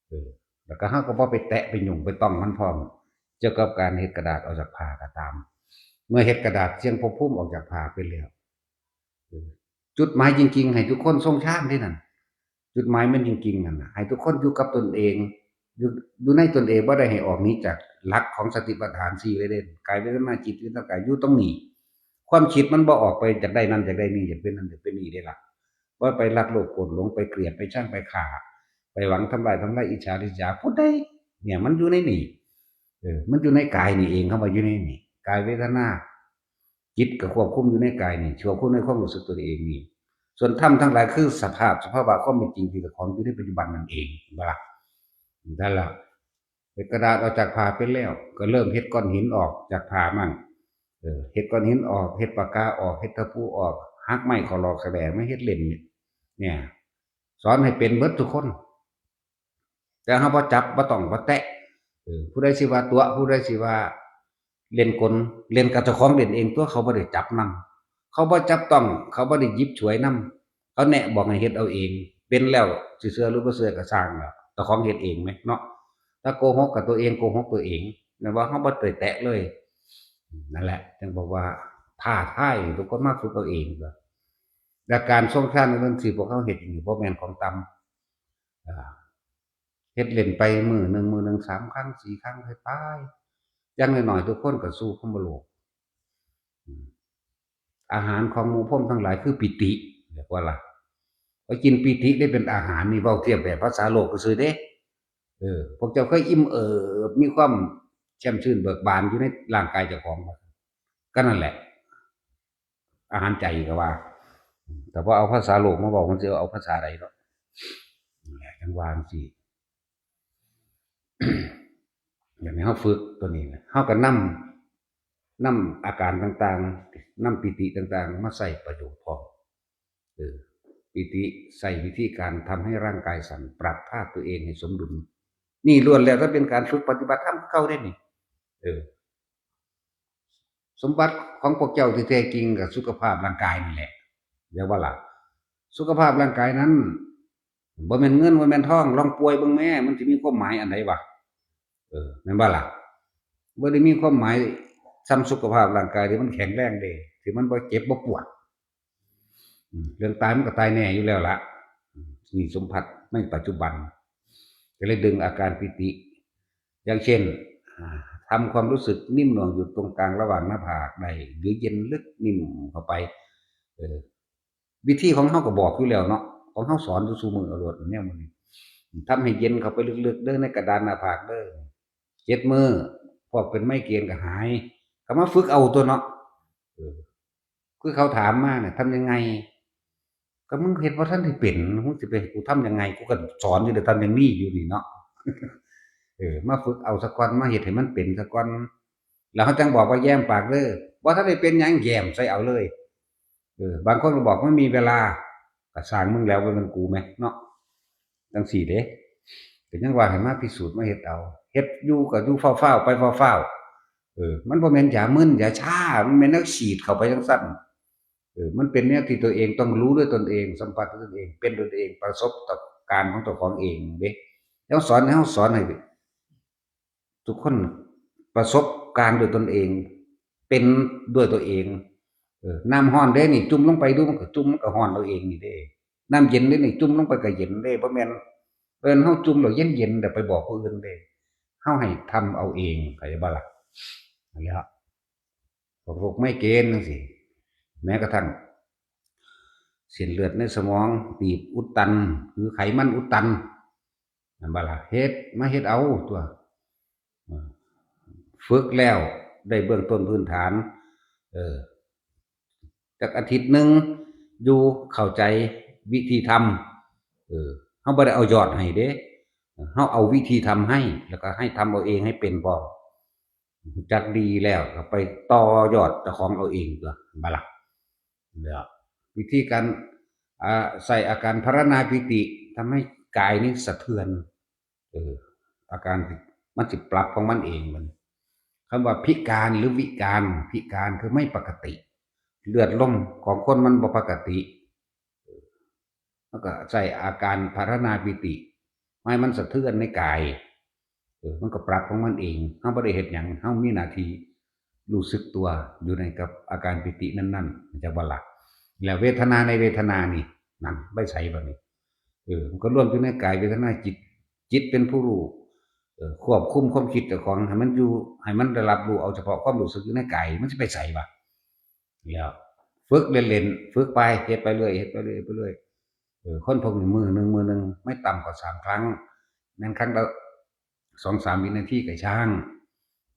เออ แล้วก็เฮาก็บ่ไปแตะไปยุ่งไปต้องมันพร้อม เกี่ยวกับการเฮ็ดกระดาษออกจากผ้าก็ตาม เมื่อเฮ็ดกระดาษเสี่ยงภพภูมิออกจากผ้าไปแล้ว เออ จุดหมายจริงๆ ให้ทุกคนทรงฌานเด้นั่น จุดหมายมันจริงๆ นั่นน่ะ ให้ทุกคนอยู่กับตนเอง อยู่ อยู่ในตนเอง บ่ได้ให้ออกหนีจากหลักของสติปัฏฐานสี่เลยเด้ กายเวทนาจิต เวทนากาย อยู่ตรงนี้ ความคิดมันบ่ออกไปอยากได้นั่นอยากได้นี่ อยากเป็นนั่นอยากเป็นนี่เด้ล่ะ บ่ไปรักโลภโกรธหลง ไปเกลียด ไปชัง ไปฆ่า ไปหวังทำลาย ทำลาย อิจฉาริษยา ผู้ใด เนี่ย มันอยู่ในนี่ เออ มันอยู่ในกายนี่เอง คำว่าอยู่ในนี่ กายเวทนา จิตก็ควบคุมอยู่ในกายนี่ ควบคุมในความรู้สึกตัวเองนี่ ส่วนธรรมทั้งหลายคือสภาพ สภาวะความเป็นจริงที่เจ้าของอยู่ในปัจจุบันนั่นเอง เห็นบ่ล่ะ นั่นล่ะ เฮ็ดกระดาษออกจากผ้าเป็นแล้ว ก็เริ่มเฮ็ดก้อนหินออกจากผ้ามั่ง เออ เฮ็ดก้อนหินออก เฮ็ดปากกาออก เฮ็ดตะปูออก หักไม้ขอหลอกขะแหล่มาเฮ็ดเล่นเนี่ย เนี่ย สอนให้เป็นเบิดทุกคน แต่เฮาบ่จับ บ่ต้อง บ่แตะ เออ ผู้ใดสิว่าตั๋ว ผู้ใดสิว่าเล่นกล เล่นกับเจ้าของเล่นเองตั๋ว เขาบ่ได้จับนำ เขาบ่จับต้อง เขาบ่ได้หยิบฉวยนำ เขาแนะบอกให้เฮ็ดเอาเอง เป็นแล้วสิเชื่อหรือบ่เชื่อก็ช่างแล้ว เจ้าของเฮ็ดเองแหมเนาะ ถ้าโกหกก็ตัวเองโกหกตัวเอง แม่นบ่ เฮาบ่ได้แตะเลย นั่นแหละ จั่งบอกว่าท้าทายทุกคนมาฝึกเอาเอง และการทรงฌานในเรื่องที่พวกเขาเฮ็ดอยู่บ่แม่นของต่ำ อ่า เฮ็ดเล่นไปมื้อหนึ่ง มื้อหนึ่งสามครั้ง สี่ครั้ง ไปๆ อย่างน้อยๆ ทุกคนก็สู่พรหมโลก อืม อาหารของหมู่พรหมทั้งหลายคือปีติ เรียกว่าล่ะ ไปกินปีติได้เป็นอาหาร นี่เว้าเทียบแบบภาษาโลกซื่อๆ เด้ เออ พวกเจ้าเคยอิ่มเอิบ มีความแช่มชื่นเบิกบานอยู่ในร่างกายเจ้าของบ่ ก็นั่นแหละ อาหารใจก็ว่า แต่พอเอาภาษาโลกมาเว้า มันสิเอาภาษาใดเนาะ นั่นแหละ จั่งว่าจั่งซี้ อย่างนี้เฮาฝึกตัวนี้นะ เฮาก็นำ นำอาการต่างๆ นำปีติต่างๆ มาใช้ประโยชน์พร้อม เออ ปีติใช้วิธีการทำให้ร่างกายสั่น ปรับธาตุตัวเองให้สมดุล นี่ล้วนแล้วแต่เป็นการฝึกปฏิบัติธรรมคือเก่าเด้นี่ เออ สมบัติของพวกเจ้าที่แท้จริงก็สุขภาพร่างกายนี่แหละ เรียกว่าล่ะ สุขภาพร่างกายนั้น บ่แม่นเงิน บ่แม่นทอง ลองป่วยเบิ่งแหม มันสิมีความหมายอันใดวะ เออ แม่นบ่ล่ะ บ่ได้มีความหมายส่ำสุขภาพร่างกายที่มันแข็งแรงเด้ ที่มันบ่เจ็บบ่ปวด อืม เรื่องตายมันก็ตายแน่อยู่แล้วล่ะ อืม นี่สมบัติในปัจจุบัน ก็เลยดึงอาการปีติ อย่างเช่น อ่า ทำความรู้สึกนิ่มหน่วงอยู่ตรงกลางระหว่างหน้าผากได้ หรือเย็นลึกนิ่มเข้าไป เออ วิธีของเฮาก็บอกอยู่แล้วเนาะ ของเฮาสอนอยู่ซุมื้อโลดแนวมื้อนี้ ทำให้เย็นเข้าไปลึกๆ เด้อ ในกระดานหน้าผากเด้อ เจ็ดมื้อ พวกเป็นไมเกรนก็หาย ก็มาฝึกเอาตัวเนาะ เออ คือเขาถามมาเนี่ย ทำยังไง ก็มึงเฮ็ดบ่ทันได้เป็น มึงสิไปให้กูทำยังไง กูก็สอนอยู่เด้อ ทำอย่างนี้อยู่นี่เนาะ เออ มาฝึกเอาซะก่อน มาเฮ็ดให้มันเป็นซะก่อน แล้วเขาจั่งบอกว่าแย้มปากเด้อ บ่ทันได้เป็นหยังแย้มใส่เอาเลย เออ บางคนก็บอกไม่มีเวลา ก็ช่างมึงแล้ว บ่แม่นกูแหมเนาะ จั่งซี้เด้ ก็ยังว่าให้มาพิสูจน์มาเฮ็ดเอา เฮ็ดอยู่ก็อยู่ฟ้าวๆ ไปฟ้าวๆ เออ มันบ่แม่นยามึนยาชา มันแม่นแนวฉีดเข้าไปจั่งซั้น เออ มันเป็นแนวที่ตัวเองต้องรู้ด้วยตนเอง สัมผัสด้วยตนเอง เป็นด้วยตนเอง ประสบกับการของเจ้าของเองเด้ เฮาสอน เฮาสอนให้ทุกคนประสบการณ์ด้วยตนเอง เป็นด้วยตัวเอง เออ น้ำร้อนเด้นี่ จุ่มลงไปดู มันก็จุ่ม มันก็ร้อนเอาเองนี่เด้ น้ำเย็นเด้นี่ จุ่มลงไปก็เย็นเด้ บ่แม่นเอิ้นเฮาจุ่มแล้วเย็นๆ แล้วไปบอกผู้อื่นเด้ เฮาให้ทำเอาเอง เข้าใจบ่ล่ะ? นั่นแหละ พวกโรคไมเกรนจั่งซี้ แม้กระทั่ง เส้นเลือดในสมองตีบอุดตัน หรือไขมันอุดตัน นั่นบ่ล่ะ เฮ็ด มาเฮ็ดเอาตั๊ว เออ ฝึกแล้วได้เบื้องต้นพื้นฐาน เออ จักอาทิตย์หนึ่งอยู่เข้าใจวิธีทำ เออ เฮาบ่ได้เอายอดให้เด้ เฮาเอาวิธีทำให้ แล้วก็ให้ทำเอาเองให้เป็นพร้อม รู้จักดีแล้วก็ไปต่อยอดเจ้าของเอาเองตั๊ว บ่ล่ะ? แล้ววิธีการ อ่า ใส่อาการภาวนาปีติ ทำให้กายนี้สะเทือน เออ อาการมันสิปรับของมันเองมัน คำว่าพิการหรือวิการ พิการคือไม่ปกติ เลือดลมของคนมันบ่ปกติ มันก็ใส่อาการภาวนาปีติ ให้มันสะเทือนในกาย เออ มันก็ปรับของมันเอง เฮาบ่ได้เฮ็ดหยัง เฮามีหน้าที่รู้สึกตัวอยู่ในกับอาการปีตินั้นๆ เข้าใจบ่ล่ะ? แล้วเวทนาในเวทนานี่ นั่น ไปใส่บัดนี้ เออ มันก็รวมอยู่ในกายเวทนาจิต จิตเป็นผู้รู้ เออ ควบคุมความคิดเจ้าของให้มันอยู่ ให้มันได้รับรู้เอาเฉพาะความรู้สึกอยู่ในกาย มันสิไปใส่วะ? แล้วฝึกเล่นๆ ฝึกไป เฮ็ดไปเรื่อย เฮ็ดไปเรื่อย ไปเรื่อย เออ คนพวกนี้มื้อหนึ่ง มื้อหนึ่งไม่ต่ำกว่าสามครั้ง แม่นครั้งละสองสามวินาทีก็ช่าง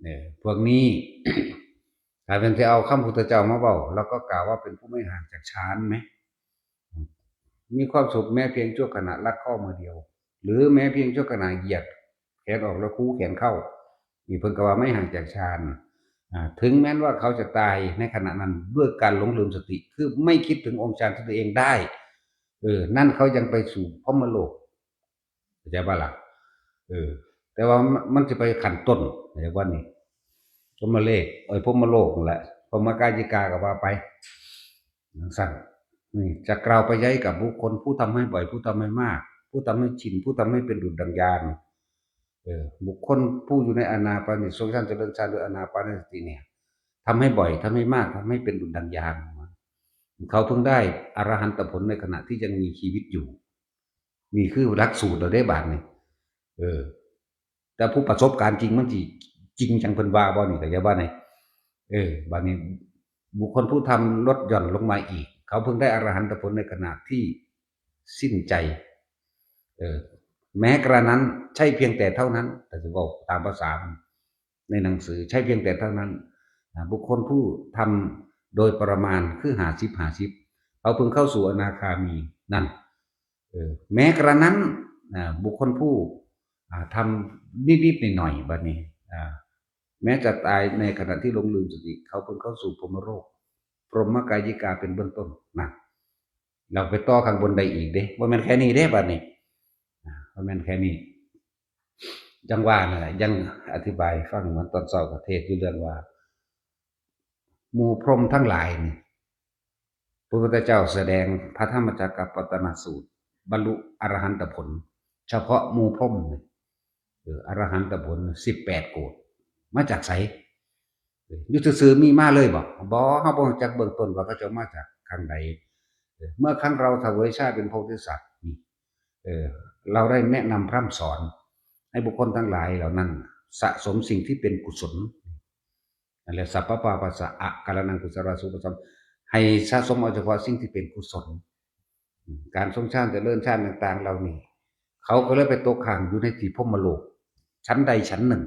เออ พวกนี้ ถ้าเป็นที่เอาคำพุทธเจ้ามาเว้า เราก็กล่าวว่าเป็นผู้ไม่ห่างจากฌานไหม? มีความสุขแม้เพียงชั่วขณะลัดข้อมือเดียว หรือแม้เพียงชั่วขณะเหยียดแขนออกแล้วคูแขนเข้า นี่เพิ่นก็ว่าไม่ห่างจากฌาน อ่า ถึงแม้นว่าเขาจะตายในขณะนั้นด้วยการหลงลืมสติ คือไม่คิดถึงองค์ฌานที่ตัวเองได้ เออ นั่นเขายังไปสู่พรหมโลก เข้าใจบ่ล่ะ? เออ แต่ว่ามัน มันสิไปขั้นต้น เข้าใจบ่นี่? พรหมเลข เอ้ย พรหมโลกนั่นแหละ พรหมกายิกาก็ว่าไป จั่งซั้น นี่จะกล่าวไปใหญ่กับบุคคลผู้ทำให้บ่อย ผู้ทำให้มาก ผู้ทำให้ชิน ผู้ทำให้เป็นดุจดังญาณ เออ บุคคลผู้อยู่ในอานาปานสติ ทรงฌานเจริญฌานด้วยอานาปานสติเนี่ย ทำให้บ่อย ทำให้มาก ทำให้เป็นดุจดังญาณ เขาเพิ่งได้อรหันตผลในขณะที่ยังมีชีวิตอยู่ นี่คือหลักสูตรเราได้บาดนี่ เออ แต่ผู้ประสบการณ์จริงมันสิจริงจังเพิ่นว่าบ่นี่ เข้าใจบ่นี่? เออ บาดนี้บุคคลผู้ทำลดหย่อนลงมาอีก เขาเพิ่งได้อรหันตผลในขณะที่สิ้นใจ เออ แม้กระนั้น ใช่เพียงแต่เท่านั้น แต่จะบอกตามภาษามัน ในหนังสือ ใช่เพียงแต่เท่านั้น อ่า บุคคลผู้ทำโดยประมาณคือห้าสิบ ห้าสิบ เขาเพิ่งเข้าสู่อนาคามีนั่น เออ แม้กระนั้น อ่า บุคคลผู้ อ่า ทำนิดๆหน่อยๆ บัดนี้ อ่า แม้จะตายในขณะที่หลงลืมสติ เขาเพิ่งเข้าสู่พรหมโลก พรหมกายิกาเป็นเบื้องต้น นะ เราไปต่อข้างบนได้อีกเด้ บ่แม่นแค่นี้เด้ บัดนี้ อ่า บ่แม่นแค่นี้ จั่งว่านั่นแหละ ยังอธิบายฟังเหมือนตอนเช้าก็เทศน์อยู่เรื่องว่า หมู่พรหมทั้งหลายนี่ พระพุทธเจ้าแสดงพระธรรมจักรกัปปวัตตนสูตร บรรลุอรหันตผล เฉพาะหมู่พรหมนี่ เออ อรหันตผลสิบแปดโกฏ มาจากไส? เออ อยู่ซื่อๆมีมาเลยบ่? บ่ เฮาบ่รู้จักเบื้องต้นว่าเขาเจ้ามาจากข้างใด เออ เมื่อครั้งเราเสวยชาติเป็นพระโพธิสัตว์นี่ เออ เราได้แนะนำพร่ำสอนให้บุคคลทั้งหลายเหล่านั้นสะสมสิ่งที่เป็นกุศล นั่นแหละ สัพพะปาปัสสะอาการนังกุศลาสุปสัม ให้สะสมเอาเฉพาะสิ่งที่เป็นกุศล การทรงฌานเจริญฌานต่างๆเหล่านี้ เขาก็เลยไปตกค้างอยู่ในที่พรหมโลก ชั้นใดชั้นหนึ่ง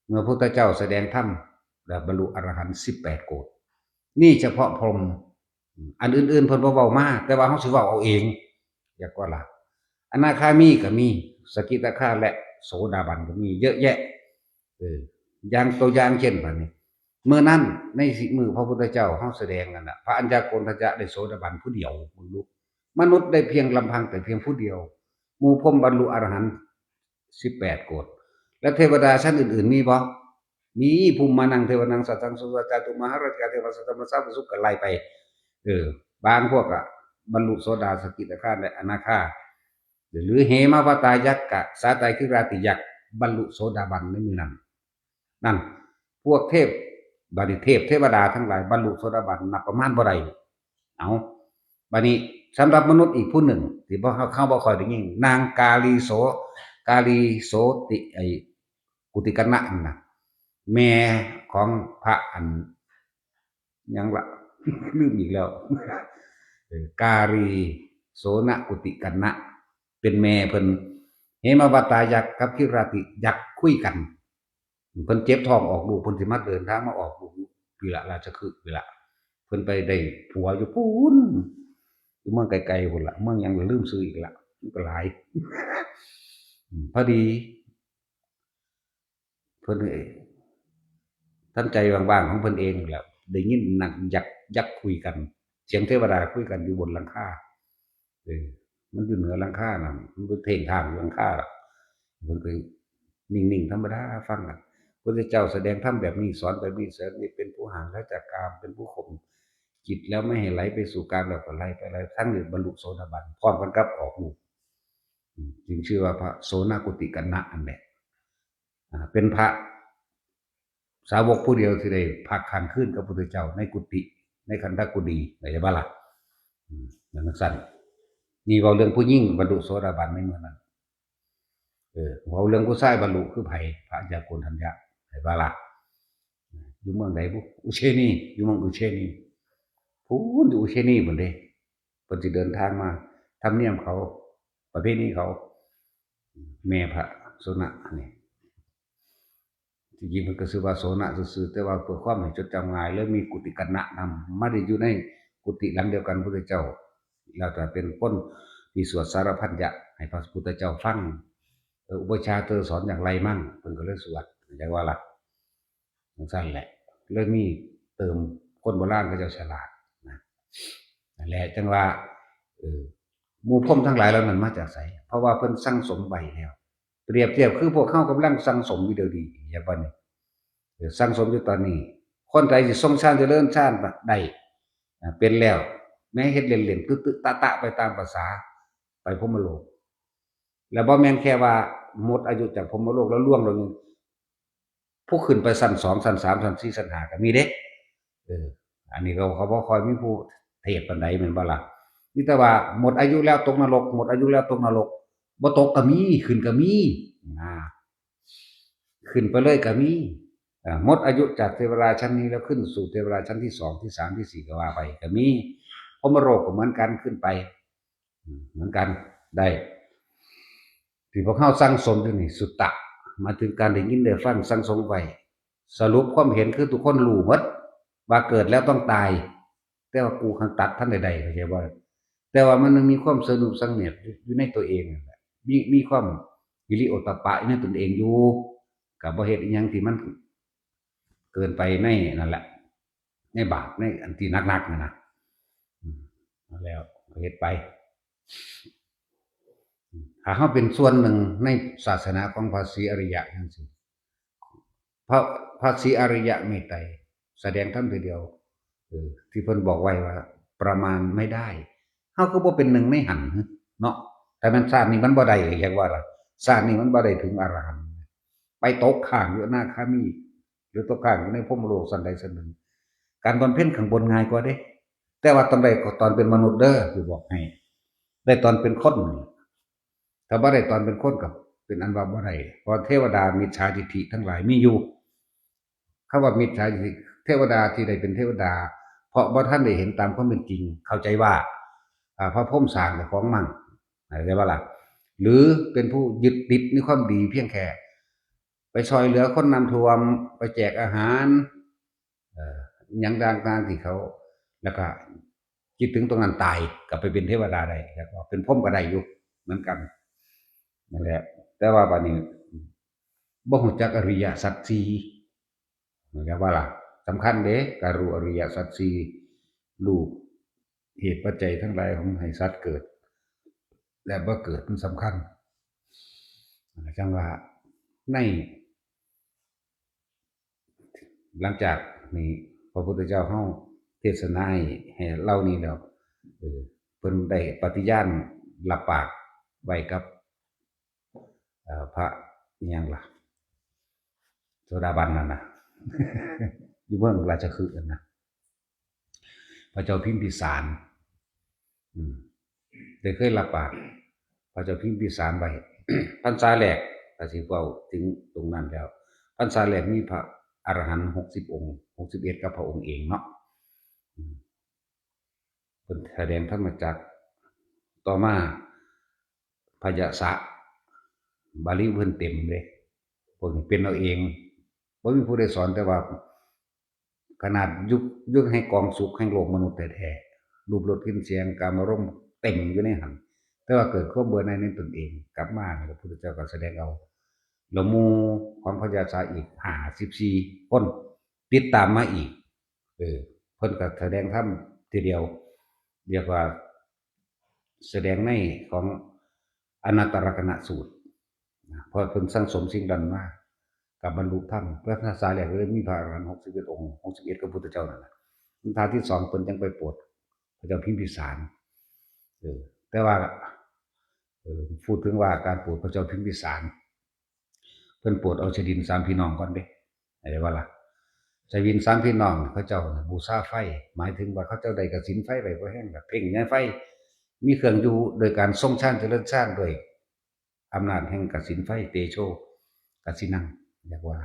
เมื่อพระพุทธเจ้าแสดงธรรมแล้วบรรลุอรหันต์สิบแปดโกฏ นี่เฉพาะพรหม อันอื่นๆเพิ่นบ่เว้ามา แต่ว่าเฮาสิเว้าเอาเอง อยากว่าล่ะ อนาคามีก็มี สกิทาคาและโสดาบันก็มีเยอะแยะ เออ อย่างตัวอย่างเช่นบัดนี้ มื้อนั้นในสิมื้อพระพุทธเจ้าเฮาแสดงนั่นน่ะ พระอัญญาโกณฑัญญะได้โสดาบันผู้เดียว เบิ่งดู มนุษย์ได้เพียงลำพังแต่เพียงผู้เดียว หมู่พรหมบรรลุอรหันต์สิบแปดโกฏ และเทวดาชั้นอื่นๆมีบ่? มี ภูมิมานังเทวานังสัตถังสุวัจจาตุมหาราชกาเทวาสัตตมสาปสุขก็ไล่ไป เออ บางพวกอะบรรลุโสดาสกิทาคาและอนาคา หรือเหมวัตตายักษ์กะสาไตรคิราติยักษ์บรรลุโสดาบันในมื้อนั้น นั่น พวกเทพ บาดนี้เทพเทวดาทั้งหลายบรรลุโสดาบันนับประมาณบ่ได้ เอา บาดนี้สำหรับมนุษย์อีกผู้หนึ่งที่บ่ เฮาบ่ค่อยได้ยิน นางกาลีโส กาลีโสติ ไอ้กุติกัณณะนั่นนะ แม่ของพระอัน หยังละ ลืมอีกแล้ว เออ กาลีโสนกุติกัณณะ เป็นแม่เพิ่น เหมวัตตายักษ์กับคิราติยักษ์คุยกัน เพิ่นเจ็บท้องออกลูก เพิ่นสิมาเดินทางมาออกลูกอยู่พี้ละ ราชคฤห์พี้ละ เพิ่นไปได้ผัวอยู่พู้น อยู่เมืองไกลๆพู้นละ เมืองหยังลืมชื่ออีกละ มันก็หลาย อืม พอดี เพิ่นเอ่อ ทำใจว่างๆของเพิ่นเองแหละ ได้ยินนักยักษ์ ยักษ์คุยกัน เสียงเทวดาคุยกันอยู่บนหลังคา เออ มันอยู่เหนือหลังคาน่ะ มันเป็นเท่งทางอยู่หลังคาล่ะ เพิ่นก็นิ่งๆธรรมดาฟังน่ะ พระพุทธเจ้าแสดงธรรมแบบนี้ สอนแบบนี้ สอนนี่ เป็นผู้ห่างไกลจากกาม เป็นผู้ข่มจิตแล้วไม่ให้ไหลไปสู่กาม แล้วก็ไหลไป ไหล ทั้งนี้บรรลุโสดาบัน พร้อมกันกับออกลูก อืม จึงชื่อว่าพระโสนกุติกัณณะนั่นแหละ อ่า เป็นพระสาวกผู้เดียวที่ได้พักค้างคืนกับพระพุทธเจ้าในกุฏิ ในคันธกุฎี เข้าใจบ่ล่ะ อืม นั่นจั่งซั้น นี่เว้าเรื่องผู้หญิงบรรลุโสดาบันในมื้อนั้น เออ เว้าเรื่องผู้ชายบรรลุคือไผ พระอาจารย์โกณฑัญญะ เข้าใจบ่ล่ะ อยู่เมืองใดบุ อุเชนี อยู่เมืองอุเชนี พู้นอยู่อุเชนีพู้นเด้ เพิ่นสิเดินทางมา ธรรมเนียมเขา ประเพณีเขา แม่พระโสนนี่ ที่จริงเพิ่นก็ชื่อว่าโสนซื่อๆ แต่ว่าเพื่อความให้จดจำง่าย เลยมีกุติกัณณะนำ มาได้อยู่ในกุฏิหลังเดียวกันพุทธเจ้า แล้วก็เป็นคนที่สวดสารพัญญะให้พระพุทธเจ้าฟัง เออ อุปัชฌาย์เธอสอนอย่างไรมั่ง เพิ่นก็เลยสวด เข้าใจบ่ล่ะ จั่งซั้นแหละ เลยมีเติม คนโบราณเขาเจ้าฉลาดนะ นั่นแหละ จั่งว่า เออ หมู่พรหมทั้งหลายเหล่านั้นมาจากไส เพราะว่าเพิ่นสั่งสมไว้แล้ว เปรียบเทียบคือพวกเฮากำลังสั่งสมอยู่เดี๋ยวนี้ เข้าใจบ่นี่ เออ สั่งสมอยู่ตอนนี้ คนใดสิทรงฌานเจริญฌานได้ อ่า เป็นแล้ว แม้เฮ็ดเล่นๆ ตึ๊ๆ ตะๆ ไปตามประสา ไปพรหมโลก แล้วบ่แม่นแค่ว่าหมดอายุจากพรหมโลกแล้วล่วงลง ผู้ขึ้นไปชั้นสอง ชั้นสาม ชั้นสี่ ชั้นห้าก็มีเด้ เออ อันนี้ก็เขาบ่ค่อยมีผู้เทศน์ปานใด แม่นบ่ล่ะ มีแต่ว่าหมดอายุแล้วตกนรก หมดอายุแล้วตกนรก บ่ตกก็มี ขึ้นก็มี อ่า ขึ้นไปเลยก็มี อ่า หมดอายุจากเทวดาชั้นนี้แล้วขึ้นสู่เทวดาชั้นที่สอง ที่สาม ที่สี่ ก็ว่าไป ก็มี พรหมโลกก็เหมือนกัน ขึ้นไป อืม เหมือนกัน ได้ ที่พวกเฮาสั่งสมอยู่นี่ สุตตะ หมายถึงการได้ยินได้ฟังสั่งสมไว้ สรุปความเห็นคือทุกคนรู้หมด ว่าเกิดแล้วต้องตาย แต่ว่ากูคันตัดทันใดๆ เข้าใจบ่ แต่ว่ามันยังมีความสงบเสงี่ยมอยู่ อยู่ในตัวเองนั่นแหละ มี มีความฮิริโอตตัปปะอยู่ในตนเองอยู่ ก็บ่เฮ็ดอิหยังที่มันเกินไปในนั่นแหละ ในบาป ในอันที่หนักๆ นั่นนะ อืม แล้วก็เฮ็ดไป ถ้าเฮาเป็นส่วนหนึ่งในศาสนาของพระศรีอริยะจั่งซี้ พระ พระศรีอริยะเมตไตรแสดงธรรมทีเดียว เออ ที่เพิ่นบอกไว้ว่าประมาณไม่ได้ เฮาคือบ่เป็นหนึ่งในหั้นเนาะ แต่แม่นชาตินี้มันบ่ได้ เรียกว่าล่ะ ชาตินี้มันบ่ได้ถึงอรหันต์ ไปตกค้างอยู่อนาคามี หรือตกค้างอยู่ในพรหมโลกชั้นใดชั้นหนึ่ง การบำเพ็ญข้างบนง่ายกว่าเด้ แต่ว่าต้องได้ตอนเป็นมนุษย์เด้อ สิบอกให้ ได้ตอนเป็นคน ถ้าบ่ได้ตอนเป็นคนก็เป็นอันว่าบ่ได้ เพราะเทวดามิจฉาทิฏฐิทั้งหลายมีอยู่ คำว่ามิจฉาทิฏฐิ เทวดาที่ได้เป็นเทวดา เพราะบ่ทันได้เห็นตามความเป็นจริง เข้าใจว่า อ่า พระพรหมสร้างเจ้าของมั่ง เข้าใจบ่ล่ะ หรือเป็นผู้ยึดติดในความดีเพียงแค่ ไปช่วยเหลือคนน้ำท่วม ไปแจกอาหาร เอ่อ อิหยังต่างๆที่เขา แล้วก็คิดถึงตรงนั้นตาย ก็ไปเป็นเทวดาได้ แล้วก็เป็นพรหมก็ได้อยู่เหมือนกัน นั่นแหละ แต่ว่าบัดนี้ บ่รู้จักอริยสัจสี่ เข้าใจบ่ล่ะ สำคัญเด้ การรู้อริยสัจสี่ รู้เหตุปัจจัยทั้งหลายของให้สัตว์เกิด และบ่เกิด มันสำคัญ จั่งว่าใน หลังจากนี้พระพุทธเจ้าเฮาเทศนาให้ ให้เล่านี้แล้ว เออ เพิ่นได้ปฏิญาณรับปาก ไว้กับ เอ่อ พระอิหยังล่ะ โสดาบันนั่นนะ อยู่เมืองราชคฤห์นั่นนะ พระเจ้าพิมพิสาร อืม ได้เคยรับปากพระเจ้าพิมพิสารไว้ พรรษาแรก ถ้าสิเว้าถึงตรงนั้นแล้ว พรรษาแรกมีพระอรหันต์หกสิบองค์ หกสิบเอ็ด กับพระองค์เองเนาะ อืม เพิ่นแสดงธรรมจักร ต่อมาพยสะ บาลีเพิ่นเต็มเลย พวกนี้เป็นเอาเอง บ่มีผู้ใดสอน แต่ว่าขนาดยุค ยุคแห่งกองสุขแห่งโลกมนุษย์แท้ๆ รูปรสกลิ่นเสียง กามารมณ์เต็มอยู่ในหั้น แต่ว่าเกิดความเบื่อหน่ายในตนเอง กลับมานี่พระพุทธเจ้าก็แสดงเอา แล้วหมู่ของพยสะอีกห้าสิบสี่คน ติดตามมาอีก เออ เพิ่นก็แสดงธรรมทีเดียว เรียกว่าแสดงในของอนัตตลกนสูตรนะ เพราะเพิ่นสั่งสมสิ่งนั้นมา กับบรรลุธรรม พรรษาแรกเลยมีพระอรหันต์หกสิบเอ็ดองค์ หกสิบเอ็ด กับพุทธเจ้านั่นแหละ พรรษาที่สองเพิ่นจังไปโปรดพระเจ้าพิมพิสาร เออ แต่ว่า เออ พูดถึงว่าการโปรดพระเจ้าพิมพิสาร เพิ่นโปรดเอาชดินสามพี่น้องก่อนเด้ เข้าใจบ่ล่ะ ชดินสามพี่น้องเขาเจ้าน่ะบูชาไฟ หมายถึงว่าเขาเจ้าได้กสิณไฟไว้บ่แห้ง แบบเพ่งใหญ่ไฟ มีเครื่องอยู่โดยการทรงฌานเจริญฌานด้วยอำนาจแห่งกสิณไฟ เตโชกสิณัง เรียกว่า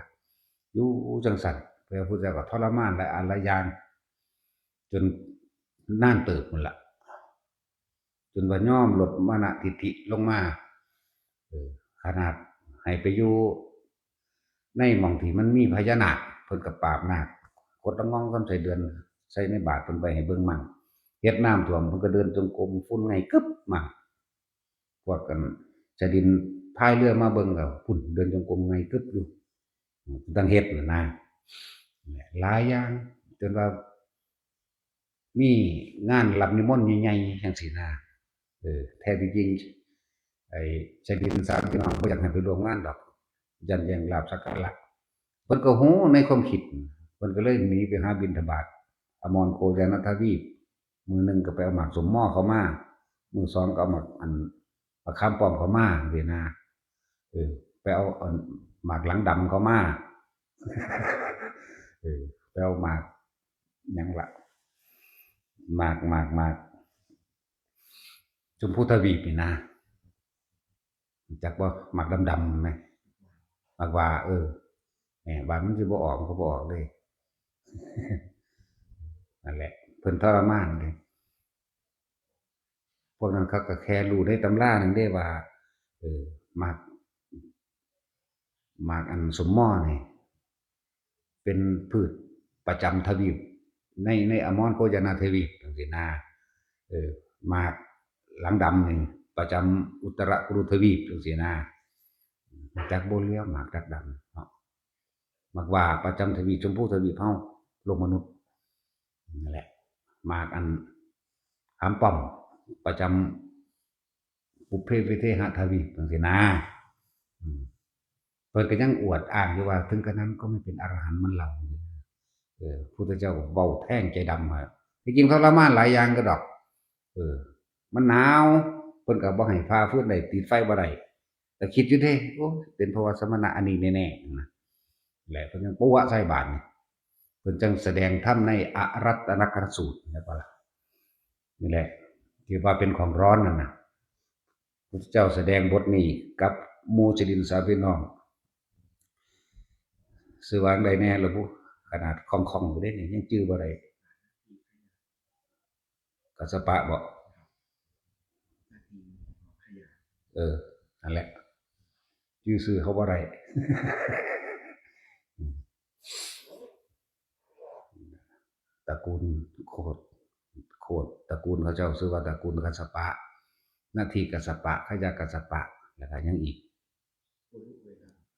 อยู่จังซั่น พระพุทธเจ้าก็ทรมานหลายอันหลายอย่าง จนนานเติบนั่นล่ะ จนว่ายอมลดมานะทิฏฐิลงมา เออ ขนาดให้ไปอยู่ในหม่องที่มันมีพญานาค เพิ่นก็ปราบนาค กดละงองคำใส่เดือน ใส่ในบาตรเพิ่นไปให้เบิ่งมั่ง เฮ็ดน้ำท่วม เพิ่นก็เดินจงกรม ฝุ่นไงกึบมั่ง พวกกันชดินพายเรือมาเบิ่งก็ พุ่น เดินจงกรมไงกึบอยู่ ต้องเฮ็ดน่ะนะ หลายอย่าง จนว่า มีงานรับนิมนต์ใหญ่ๆจังซี้นะ เออ แท้ที่จริง ไอ้ชดินสามพี่น้องบ่อยากให้ไปร่วมงานดอก ย้านแย่งลาภสักการะ เพิ่นก็ฮู้ในความคิด เพิ่นก็เลยหนีไปหาบิณฑบาต อมรโคยานทวีป มื้อหนึ่งก็ไปเอาหมากสมหม้อเข้ามา มื้อสองก็เอาหมากอัน หมากขามป้อมเข้ามาจังซี้นะ เออ ไปเอาอันหมากหลังดำเข้ามา เออ ไปเอาหมากหยังล่ะ หมาก หมาก หมาก ชมพูทวีปนี่นะ รู้จักบ่ หมากดำๆไหม หมากหว่า เออ แหม บาดมันสิบ่ออก มันก็บ่ออกเลย นั่นแหละ เพิ่นทรมานเลย พวกนั้นเขาก็แค่รู้ในตำรานั่นเด้ว่า เออ หมาก หมากอันสมหม้อนี่ เป็นพืชประจำทวีป ใน ในอมรโคยานาทวีปจังซี้นะ เออ หมากหลังดำนี่ประจำอุตรกุรุทวีปจังซี้นะ จักบ่เหลือหมากดักดำเนาะ หมากหว่าประจำทวีปชมพูทวีปเฮา โลกมนุษย์ นั่นแหละ หมากอันขามป้อมประจำ ปุพเพวิเทหทวีปจังซี้นะ อืม เพิ่นก็ยังอวดอ้างอยู่ว่า ถึงกระนั้นก็ไม่เป็นอรหันต์เหมือนเรา เออ พุทธเจ้าก็เว้าแทงใจดำว่า ที่จริงทรมานหลายอย่างก็ดอก เออ มันหนาว เพิ่นก็บ่ให้พาฟืนได้ ติดไฟบ่ได้ แต่คิดอยู่เด้ โอ้ เป็นเพราะว่าสมณะอันนี้แน่ๆนะ แหละ เพิ่นยังปัวใส่บาดนี่ เพิ่นจังแสดงธรรมในอรัตตนกสูตร เห็นบ่ล่ะ นี่แหละ ที่ว่าเป็นของร้อนนั่นน่ะ พุทธเจ้าแสดงบทนี้กับหมู่ชดินสามพี่น้อง ชื่อว่าจั่งใดแน่ล่ะบุ ขนาดคล่องๆอยู่เด้นี่ ยังจื่อบ่ได้ กัสสปะบ่ เออ นั่นแหละ จื่อชื่อเขาบ่ได้ ตระกูลโคตร โคตร ตระกูลเขาเจ้าชื่อว่าตระกูลกัสสปะ นาทีกัสสปะ ขยะกัสสปะ แล้วก็ยังอีก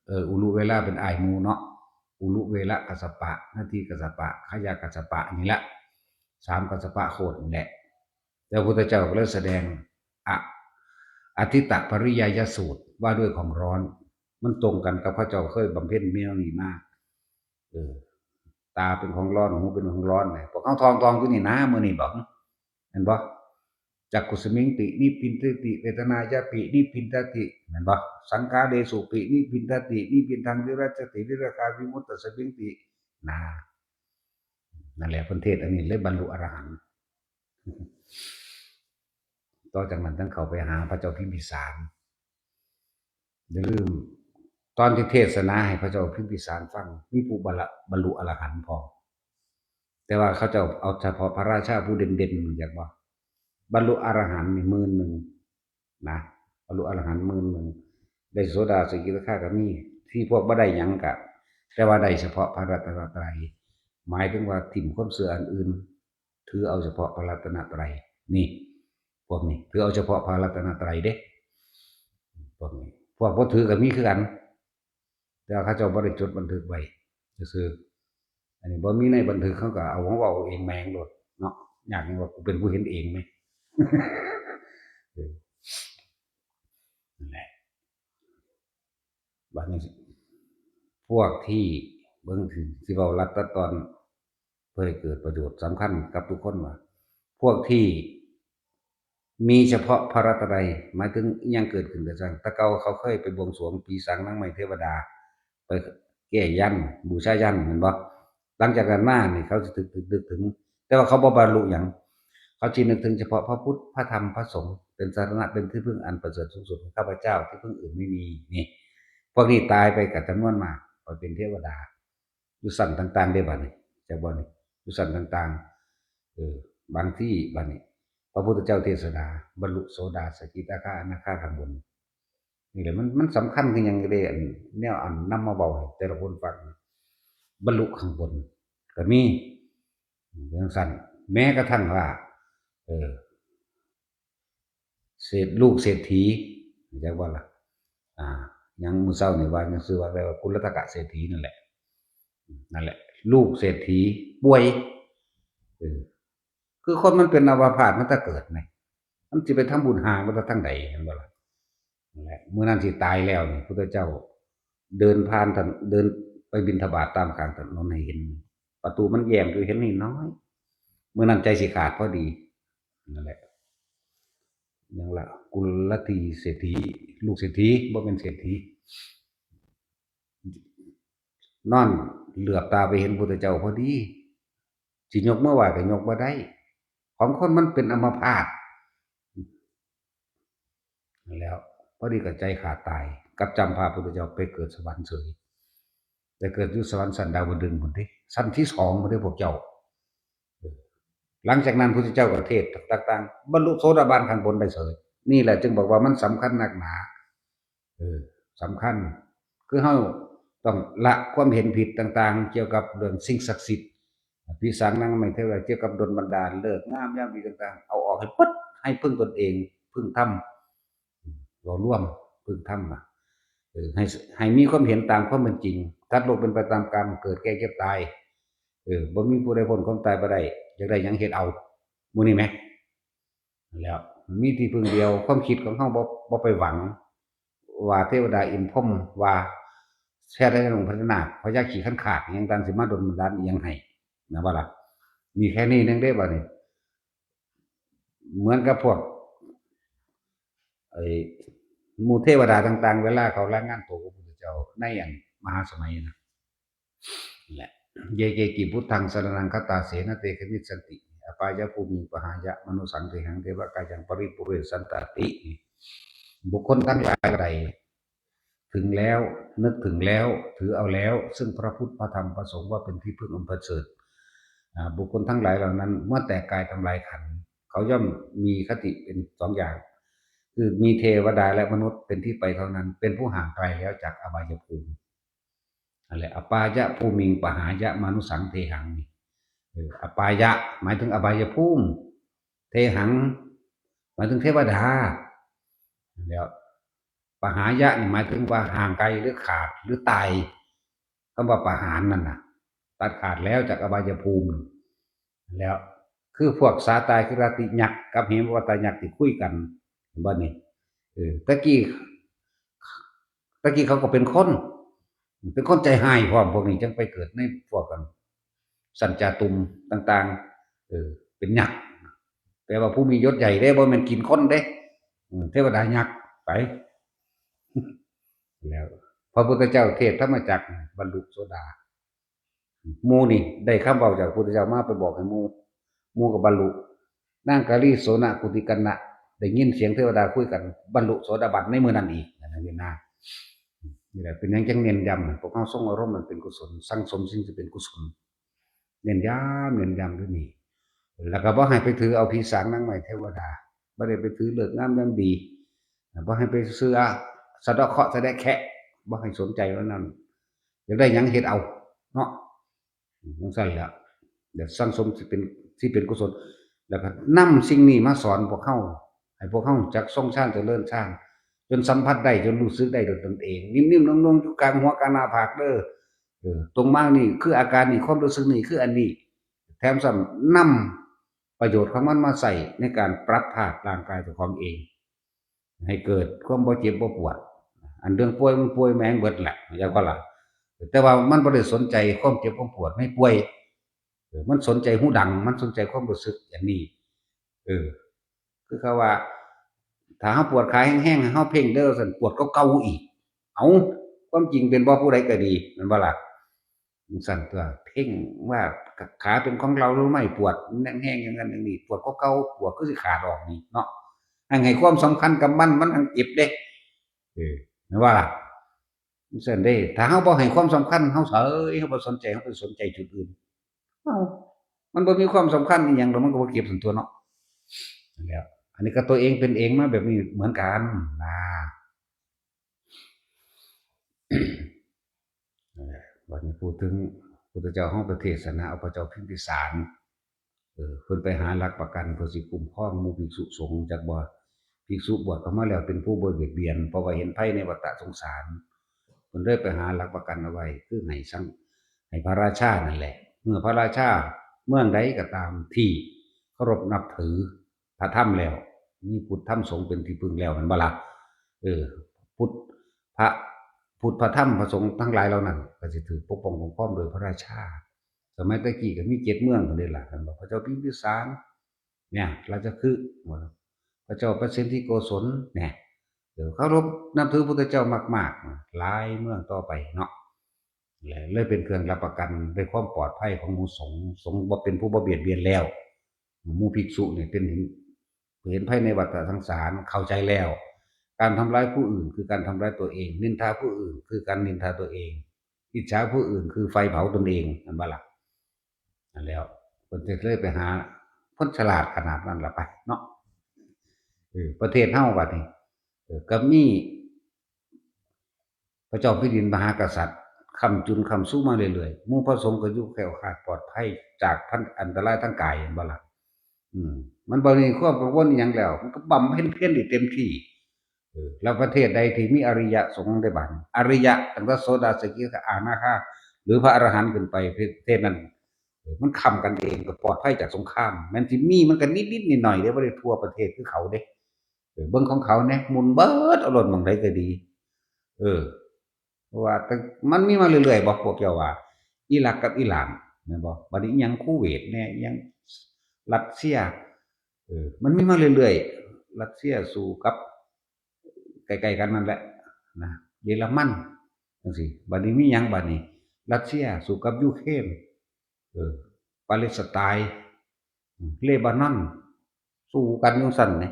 เออ อุรุเวลาเป็นอ้ายหมู่เนาะ อุรุเวละกัสสปะ นาทีกัสสปะ ขยะกัสสปะ นี่ละ สามกัสสปะโคตรนี่แหละ แล้วพระพุทธเจ้าก็เลยแสดง อะ อทิตตปริยายสูตร ว่าด้วยของร้อน มันตรงกันกับพระเจ้าเคยบำเพ็ญแนวนี้มา เออ ตาเป็นของร้อน หูเป็นของร้อนเนี่ย พวกเขาทองทองอยู่นี่นะ มื้อนี้บอก เห็นบ่ จักขุสมิงปินิพพินทติ เวทนายาปินิพพินทติ แม่นบ่ สังขาเรสุปินิพพินทติ นิพพินทังวิรัจจติ นิราคาวิมุตตสมิงติ นะ นั่นแหละเพิ่นเทศน์อันนี้เลยบรรลุอรหันต์ ต่อจากนั้นจั่งเข้าไปหาพระเจ้าพิมพิสาร อย่าลืม ตอนที่เทศนาให้พระเจ้าพิมพิสารฟัง มีผู้บรรลุ บรรลุอรหันต์พร้อม แต่ว่าเขาเจ้าเอาเฉพาะพระราชาผู้เด่นๆ รู้จักบ่ บรรลุอรหันต์นี่หมื่นหนึ่งนะ บรรลุอรหันต์หมื่นหนึ่ง ได้โสดาสกิทาคาก็มี ที่พวกบ่ได้หยังกะ แต่ว่าได้เฉพาะพระรัตนตรัย หมายถึงว่าถิ่มความเชื่ออันอื่น ถือเอาเฉพาะพระรัตนตรัย นี่ พวกนี้ ถือเอาเฉพาะพระรัตนตรัยเด้ พวกนี้ พวกบ่ถือก็มีคือกัน แต่ว่าเขาเจ้าบ่ได้จดบันทึกไว้ซื่อๆ อันนี้บ่มีในบันทึก เขาก็เอาของเว้าเองแม่งโลดเนาะ อยากหยังว่ากูเป็นผู้เห็นเองไหม เออ นั่นแหละ บัดนี้ พวกที่ เบิ่งสิ สิเว้ารัดตัดตอน เพื่อให้เกิดประโยชน์สำคัญกับทุกคนว่า พวกที่มีเฉพาะพระรัตนตรัย หมายถึงอิหยังเกิดขึ้นก็ช่าง แต่เก่าเขาเคยไปบวงสรวงปีศาจนางไม้เทวดา ไปแก้ยันต์ บูชายันต์ แม่นบ่ หลังจากนั้นมานี่เขาสินึก นึก นึกถึง แต่ว่าเขาบ่บรรลุหยัง เขาสินึกถึงเฉพาะพระพุทธ พระธรรม พระสงฆ์ เป็นสรณะ เป็นที่พึ่งอันประเสริฐสูงสุดของข้าพเจ้า ที่พึ่งอื่นไม่มี นี่ พวกนี้ตายไปก็จำนวนมาก ไปเป็นเทวดา อยู่ชั้นต่างๆ เด้บัดนี้ จักบ่นี่ อยู่ชั้นต่างๆ เออ บางที่บัดนี้ พระพุทธเจ้าเทศนา บรรลุโสดา สกิทาคา อนาคาข้างบน นี่แหละ มัน มันสำคัญคือหยังเด้ อัน แนวอันนำมาเว้าให้แต่ละคนฟัง บรรลุข้างบนก็มี จั่งซั้น แม้กระทั่งว่า เออ เศรษฐ- ลูกเศรษฐี จักบ่ล่ะ อ่า ยังมื้อเช้านี่ว่า ยังชื่อว่าอะไรว่า กุลตกะเศรษฐีนั่นแหละ นั่นแหละ ลูกเศรษฐีป่วย เออ คือคนมันเป็นอัมพาตมาแต่เกิดไง มันสิไปทำบุญหามาแต่ทางใด เห็นบ่ล่ะ นั่นแหละ มื้อนั้นสิตายแล้วนี่ พุทธเจ้าเดินผ่านถนน เดินไปบิณฑบาตตามข้างถนนให้เห็น ประตูมันแย้มอยู่ เห็นน้อยๆ มื้อนั้นใจสิขาดพอดี นั่นแหละ หยังล่ะ กุลตกะเศรษฐี ลูกเศรษฐี บ่แม่นเศรษฐี นอนเหลือบตาไปเห็นพุทธเจ้าพอดี สิยกมือไหว้ก็ยกบ่ได้ ของคนมันเป็นอัมพาต แล้วพอดีก็ใจขาดตาย กลับจำพาพุทธเจ้าไปเกิดสวรรค์เฉย ไปเกิดอยู่สวรรค์ชั้นดาวดึงส์พุ้นเด้ ชั้นที่สองพุ้นเด้พวกเจ้า หลังจากนั้นพุทธเจ้าก็เทศน์ต่างๆ บรรลุโสดาบันข้างบนได้เฉย นี่แหละจึงบอกว่ามันสำคัญนักหนา เออ สำคัญ คือเฮาต้องละความเห็นผิดต่างๆ เกี่ยวกับเรื่องสิ่งศักดิ์สิทธิ์ ผีสางนางไม้เทวดา เกี่ยวกับดลบันดาล ฤกษ์งามยามดีต่างๆ เอาออกให้เบิด ให้พึ่งตนเอง พึ่งธรรม เว้ารวม พึ่งธรรมน่ะ เออ ให้ ให้มีความเห็นตามความเป็นจริง สัตว์โลกเป็นไปตามกรรม เกิดแก่เจ็บตาย เออ บ่มีผู้ใดพ้นความตายบ่ได้ อยากได้หยังเฮ็ดเอา หมู่นี้แหม แล้ว มีที่พึ่งเดียว ความคิดของเฮาบ่ บ่ไปหวัง ว่าเทวดาอินทร์พรหมว่า แท้ได้องค์พญานาค พญาขี้คันคาก อิหยังต่างสิมาดลบันดาลอิหยังให้ นะว่าล่ะ มีแค่นี้นึงเด้บัดนี้ เหมือนกับพวก ไอ้ หมู่เทวดาต่างๆ เวลาเขารายงานตัวกับพระพุทธเจ้า ในอันมหาสมัยนะ แหละ เยเกกิพุทธังสรณังคัจฉาเส นะเตขมิชชันติ อปายภูมิง ปหายะมานุสสังเทหัง เทวะกายังปริปุเรนสันตาติ บุคคลทั้งหลายใด ถึงแล้ว นึกถึงแล้ว ถือเอาแล้ว ซึ่งพระพุทธ พระธรรม พระสงฆ์ ว่าเป็นที่พึ่งอันประเสริฐ อ่า บุคคลทั้งหลายเหล่านั้น เมื่อแตกกายทำลายขันธ์ เขาย่อมมีคติเป็นสองอย่าง คือมีเทวดาและมนุษย์เป็นที่ไปเท่านั้น เป็นผู้ห่างไกลแล้วจากอบายภูมิ นั่นแหละ อปายภูมิง ปหายะมานุสสังเทหัง นี่ เออ อปายะ หมายถึงอบายภูมิ เทหัง หมายถึงเทวดา แล้ว ปหายะนี่หมายถึงว่าห่างไกลหรือขาดหรือตาย คำว่าปหานนั่นน่ะ ตัดขาดแล้วจากอบายภูมิ แล้ว คือพวกสาตาคิราติยักษ์กับเหมวัตยักษ์ที่คุยกัน เห็นบ่นี่ เออ ตะกี้ ตะกี้เขาก็เป็นคน เป็นคนใจฮ้ายพร้อม พวกนี้จั่งไปเกิดในพวกกัน สันจาตุมต่างๆ เออ เป็นยักษ์ แปลว่าผู้มียศใหญ่เด้ บ่แม่นกินคนเด้ อืม เทวดายักษ์ไป แล้ว พระพุทธเจ้าเทศธรรมจักร บรรลุโสดา หมู่นี่ได้คำเว้าจากพระพุทธเจ้ามาไปบอกให้หมู่ หมู่ก็บรรลุ นางกาลีโสณกุติกัณณะ ได้ยินเสียงเทวดาคุยกัน บรรลุโสดาบันในมื้อนั้นอีก นั่นนะ นี่แหละ เป็นหยังจังเน้นย้ำ พวกเราทรงอารมณ์มันเป็นกุศล สั่งสมสิ่งที่เป็นกุศล เน้นย้ำ เน้นย้ำด้วยนี่ แล้วก็บ่ให้ไปถือเอาผีสางนางไม้เทวดา บ่ได้ไปถือฤกษ์งามยามดี บ่ให้ไปเชื่อสะเดาะเคราะห์สะแดะแคะ บ่ให้สนใจว่านั้น อยากได้หยังเฮ็ดเอา เนาะ จังซั่นแหละ เดี๋ยวสั่งสมสิเป็น สิเป็นกุศล แล้วก็นำสิ่งนี้มาสอนพวกเฮา ให้พวกเฮาจักทรงฌานเจริญฌาน จนสัมผัสได้ จนรู้สึกได้ด้วยตนเอง นิ่มๆ นุ่มๆ อยู่กลางหัวกลางหน้าผากเด้อ เออ ตรงมานี่คืออาการนี่ ความรู้สึกนี่คืออันนี้ แถมซ้ำนำประโยชน์ของมันมาใช้ในการปรับธาตุร่างกายเจ้าของเอง ให้เกิดความบ่เจ็บบ่ปวด อันเรื่องป่วยมันป่วยแม่งเบิดแหละ เข้าใจบ่ล่ะ แต่ว่ามันบ่ได้สนใจความเจ็บความปวด ไม่ป่วย เออ มันสนใจหูดัง มันสนใจความรู้สึกอันนี้ เออ คือเขาว่า ถ้าเฮาปวดขาแฮงๆ ให้เฮาเพ่งเด้อ ซั่น ปวดก็เก่าอีก เอ้า ความจริงเป็นบ่ผู้ใดก็ดี แม่นบ่ล่ะ จังซั่นตัว เพ่งว่าขาเป็นของเราหรือไม่ ปวดแฮงๆ อย่างนั้นอย่างนี้ ปวดก็เก่า ปวดคือสิขาดออกนี่เนาะ ให้ ให้ความสำคัญกับมัน มันจั่งเจ็บเด้ เออ แม่นบ่ล่ะ จังซั่นเด้ ถ้าเฮาบ่ให้ความสำคัญ เฮาเฉย เฮาบ่สนใจ เฮาไปสนใจจุดอื่น เอ้า มันบ่มีความสำคัญอีหยังดอก มันก็บ่เจ็บซั่นตัวเนาะ นั่นแหละ อันนี้ก็ตัวเองเป็นเองมาแบบนี้เหมือนกันนะ นั่นแหละ บัดนี้พูดถึงพุทธเจ้าเฮาไปเทศนา เอาพระเจ้าพิมพิสาร เออ เพิ่นไปหาหลักประกันเพื่อสิคุ้มครองหมู่ภิกษุสงฆ์ จักบ่ ภิกษุบวชเข้ามาแล้วเป็นผู้บ่เบียดเบียน เพราะว่าเห็นภัยในวัฏสงสาร เพิ่นเลยไปหาหลักประกันเอาไว้ คือให้สั่ง ให้พระราชานั่นแหละ เมื่อพระราชาเมืองใดก็ตามที่เคารพนับถือพระธรรมแล้ว มีพุทธธรรมสงฆ์เป็นที่พึ่งแล้ว แม่นบ่ล่ะ เออ พุทธ พระ พุทธ พระธรรม พระสงฆ์ทั้งหลายเหล่านั้น ก็สิถูกปกป้องคุ้มครองโดยพระราชา สมัยตะกี้ก็มีเจ็ดเมืองพู้นเด้ล่ะ คันว่าพระเจ้าพิมพิสาร เนี่ย ราชคฤห์ พระเจ้าประสิทธิโกศล เนี่ย เออ เคารพนับถือพุทธเจ้ามากๆ หลายเมืองต่อไปเนาะ และเลยเป็นเครื่องรับประกันในความปลอดภัยของหมู่สงฆ์ สงฆ์บ่เป็นผู้บ่เบียดเบียนแล้ว หมู่ภิกษุเนี่ยเป็นเห็น เห็นภัยในวัฏสงสาร เข้าใจแล้ว การทำร้ายผู้อื่นคือการทำร้ายตัวเอง นินทาผู้อื่นคือการนินทาตัวเอง อิจฉาผู้อื่นคือไฟเผาตนเอง แม่นบ่ล่ะ นั่นแล้ว เพิ่นก็เลยไปหาคนฉลาดขนาดนั้นล่ะไปเนาะ เออ ประเทศเฮาบัดนี้ เออ ก็มี พระเจ้าแผ่นดินมหากษัตริย์ ค้ำจุนค้ำชูมาเรื่อยๆ หมู่พระสงฆ์ก็อยู่แคล้วคลาดปลอดภัยจากพัน อันตรายทางกาย แม่นบ่ล่ะ อืม มันบ่มีความกังวลอิหยังแล้ว มันก็บำเพ็ญเพียรได้เต็มที่ เออ แล้วประเทศใดที่มีอริยสงฆ์ได้บัดนี้ อริยะ ตั้งแต่โสดา สกิทา อนาคา หรือพระอรหันต์ขึ้นไป ประเทศนั้น เออ มันค้ำกันเอง ก็ปลอดภัยจากสงคราม แม้นสิมีมันก็นิดๆ หน่อยๆ เด้ บ่ได้ทั่วประเทศคือเขาเด้ เออ เบิ่งของเขาแหน่ หมุนเบิดเอาโลดหม่องใดก็ดี เออ เพราะว่าแต่มันมีมาเรื่อยๆ บ่ พวกเจ้าว่า อิรักกับอิหร่าน แม่นบ่ บัดนี้อิหยังคูเวตแหน่ อิหยังรัสเซีย เออ มันมีมาเรื่อยๆ รัสเซียสู้กับ ใกล้ๆ กันนั่นแหละนะ เยอรมัน จังซี้ บัดนี้มีหยังบัดนี้ รัสเซียสู้กับยูเครน เออ ปาเลสไตน์ เลบานอน สู้กันอยู่ซั่นนี่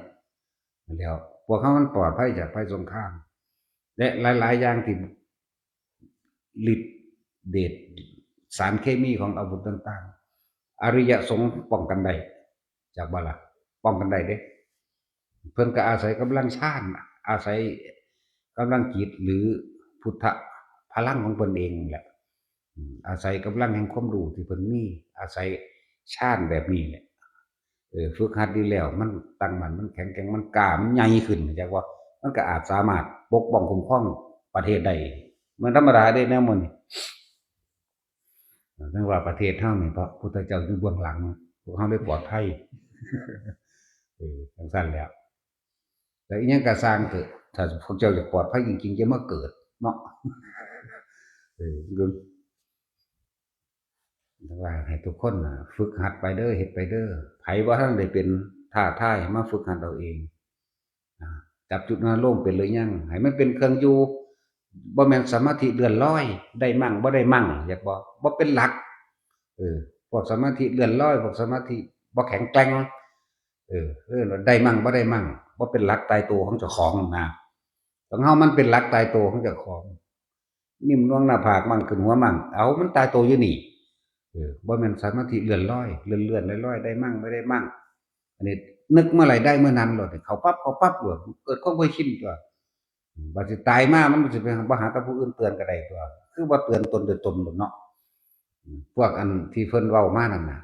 แล้วพวกเขามันปลอดภัยจากภัยสงคราม และหลายๆ อย่างที่ฤทธิ์เดชสารเคมีของอาวุธต่างๆ อริยสงฆ์ป้องกันได้ จักบ่ล่ะ ป้องกันได้เด้ เพิ่นก็อาศัยกำลังฌาน อาศัยกำลังจิตหรือพุทธพลังของเพิ่นเองแหละ อืม อาศัยกำลังแห่งความรู้ที่เพิ่นมี อาศัยฌานแบบนี้แหละ เออ ฝึกหัดดีแล้ว มันตั้งมั่น มันแข็งแกร่ง มันกล้า มันใหญ่ขึ้น จักว่า มันก็อาจสามารถปกป้องคุ้มครองประเทศได้ มันธรรมดาเด้แนวหมู่นี้ จั่งว่าประเทศเฮานี่ พระพุทธเจ้าอยู่เบื้องหลัง พวกเฮาเลยปลอดภัย เออ จั่งซั้นแหล้ว แต่อิหยังก็ซ่างเถอะ ถ้าพวกเจ้าอยากปลอดภัยจริงๆ อย่ามาเกิดเนาะ เออ จั่งว่าให้ทุกคนน่ะ ฝึกหัดไปเด้อ เฮ็ดไปเด้อ ไผบ่ทันได้เป็น ท้าทายมาฝึกหัดเอาเอง อ่า จับจุดอารมณ์เป็นหรือยัง ให้มันเป็นเครื่องอยู่ บ่แม่นสมาธิเลื่อนลอย ได้มั่งบ่ได้มั่ง อยากบอก บ่เป็นหลัก เออ พวกสมาธิเลื่อนลอย พวกสมาธิบ่แข็งแกร่ง เออ เออ ได้มั่งบ่ได้มั่ง บ่เป็นหลักตายตัวของเจ้าของนะ ของเฮามันเป็นหลักตายตัวของเจ้าของ นิ่มนวลหน้าผากมั่ง ขึ้นหัวมั่ง เอา มันตายตัวอยู่นี่ เออ บ่แม่นสมาธิเลื่อนลอย เลื่อนๆลอยๆ ได้มั่งบ่ได้มั่ง อันนี้นึกเมื่อไหร่ได้เมื่อนั้นโลด เข้าปั๊บ เข้าปั๊บโลด เกิดความเคยชินตัว อืม บัดสิตายมา มันสิไปบ่หาแต่ผู้อื่นเตือนก็ได้ตัว คือว่าเตือนตนโดยตนโลดเนาะ อืม พวกอันที่เพิ่นเว้ามานั่นน่ะ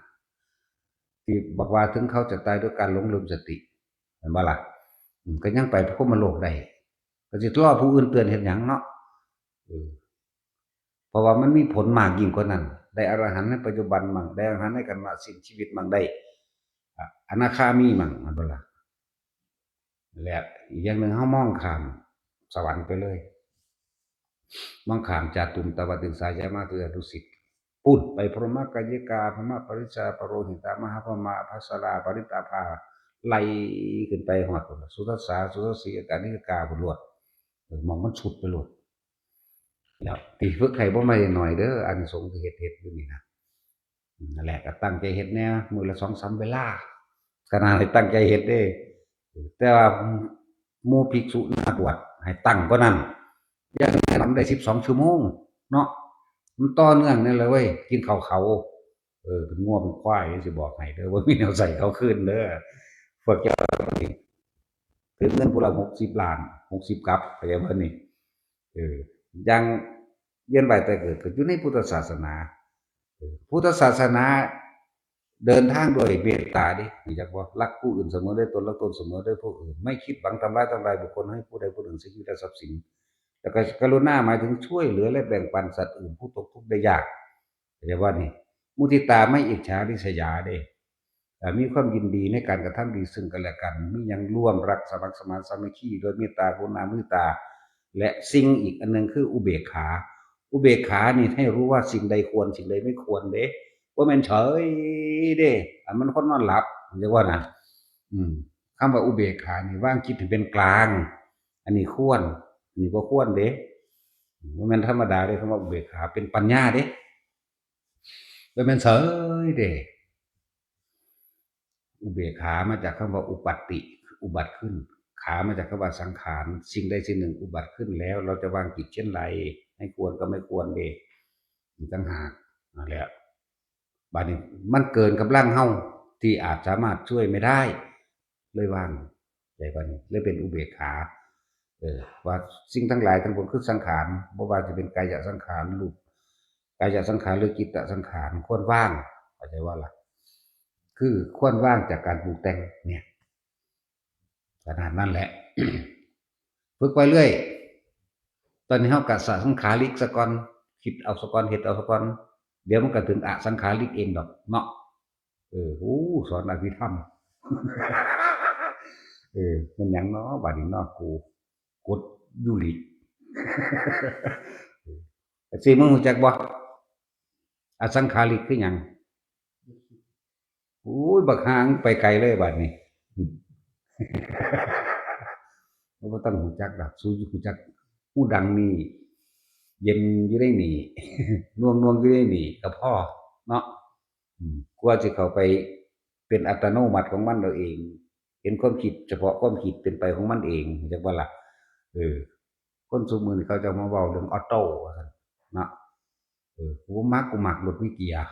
ที่บอกว่าถึงเขาจะตายด้วยการหลงลืมสติ เห็นบ่ล่ะ อืม ก็ยังไปพรหมโลกได้ ก็สิรอผู้อื่นเตือนเฮ็ดหยังเนาะ เออ เพราะว่ามันมีผลมากยิ่งกว่านั้น ได้อรหันต์ในปัจจุบันมั่ง ได้อรหันต์ในขณะสิ้นชีวิตมั่ง ได้ อ่ะ อนาคามีมั่ง แม่นบ่ล่ะ และอีกอย่างหนึ่ง เฮามองข้ามสวรรค์ไปเลย มองข้ามจาตุมตวติงสายามาตุยาดุสิต ปุ้นไปพรหมกายิกา พรหมปริจจา ปโรหิตา มหาพรหมา อัปสรา ปริตตาภา ไล่ขึ้นไปฮอดพุ้นล่ะ สุทัสสา สุทัสสี กานิกา พุ้นโลด เออ หม่องมันสุดไปโลด แล้วที่ฝึกให้บ่แม่นน้อยเด้อ อานิสงส์ที่เฮ็ด เฮ็ดอยู่นี่นะ นั่นแหละ ก็ตั้งใจเฮ็ดแหน่ มื้อละสองสามเวลา ขนาดให้ตั้งใจเฮ็ดเด้ แต่ว่าหมู่ภิกษุมาบวชให้ตั้งกว่านั้น อย่างน้อยมันได้สิบสองชั่วโมงเนาะ มันต่อเนื่องนั่นแหละเว้ย กินข้าวเขา เออ เป็นงัวเป็นควาย สิบอกให้เด้อ บ่มีแนวใส่เขาคืนเด้อ พวกเจ้านี่ ถือเงินผู้ละหกสิบล้าน หกสิบกับ เข้าใจบ่นี่ เออ อย่างเวียนว่ายตายเกิดก็อยู่ในพุทธศาสนา เออ พุทธศาสนาเดินทางด้วยเมตตาเด้ รู้จักบ่ รักผู้อื่นเสมอด้วยตน รักตนเสมอด้วยผู้อื่น ไม่คิดหวังทำร้ายทำลายบุคคล ให้ผู้ใดผู้หนึ่งเสียชีวิตและทรัพย์สิน แล้วก็กรุณาหมายถึงช่วยเหลือและแบ่งปันสัตว์อื่นผู้ตกทุกข์ได้ยาก เข้าใจบ่นี่ มุทิตา ไม่อิจฉาริษยาเด้ เอ่อ มีความยินดีในการกระทำดีซึ่งกันและกัน มีหยังร่วมรักสมัครสมานสามัคคี โดยเมตตากรุณามุทิตา และสิ่งอีกอันหนึ่งคืออุเบกขา อุเบกขานี่ให้รู้ว่าสิ่งใดควร สิ่งใดไม่ควรเด้ บ่แม่นเฉยเด้ อันมันคนนอนหลับ เรียกว่านะ อืม คำว่าอุเบกขานี่วางจิตให้เป็นกลาง อันนี้ควร อันนี้บ่ควรเด้ บ่แม่นธรรมดาเด้ คำว่าอุเบกขาเป็นปัญญาเด้ บ่แม่นเฉยเด้ อุเบกขามาจากคำว่าอุปัตติ อุบัติขึ้น ขามาจากคำว่าสังขาร สิ่งใดสิ่งหนึ่งอุบัติขึ้นแล้ว เราจะวางจิตเช่นไร ให้ควรกับไม่ควรเด้ อีกต่างหาก นั่นแหละ บัดนี้มันเกินกำลังเฮาที่อาจสามารถช่วยไม่ได้ เลยวางใจ บัดนี้เลยเป็นอุเบกขา เออ ว่าสิ่งทั้งหลายทั้งปวงคือสังขาร บ่ว่าจะเป็นกายสังขาร รูป กายสังขารหรือจิตสังขาร ควรวาง เข้าใจว่าล่ะ คือควรวางจากการปรุงแต่งเนี่ย ขนาดนั้นแหละ ฝึกไปเรื่อย ตอนนี้เฮากะสะสังขาริกซะก่อน คิดเอาซะก่อน เฮ็ดเอาซะก่อน เดี๋ยวมันก็ถึงอสังขาริกเองดอกเนาะ เออ โอ้ สอนอภิธรรม เออ มันหยังเนาะ บัดนี้เนาะ กู กดยูริก เออ สิมึงรู้จักบ่ อสังขาริกคือหยัง โอ้ย บักห่า ไปไกลเลยบัดนี้ บ่ต้องรู้จักดอก สูรู้จัก ฮู้ดังนี่ เย็นอยู่ในนี่ นวงๆอยู่ในนี่ก็พอเนาะ อืม กว่าสิเข้าไปเป็นอัตโนมัติของมันเอาเอง เห็นความคิดเฉพาะความคิดเป็นไปของมันเอง จักว่าล่ะ เออ คนซุมื้อนี้เขาจะมาเว้าเรื่องออโต้ว่าซั่นเนาะ เออ กูบ่มัก กูมักรถมีเกียร์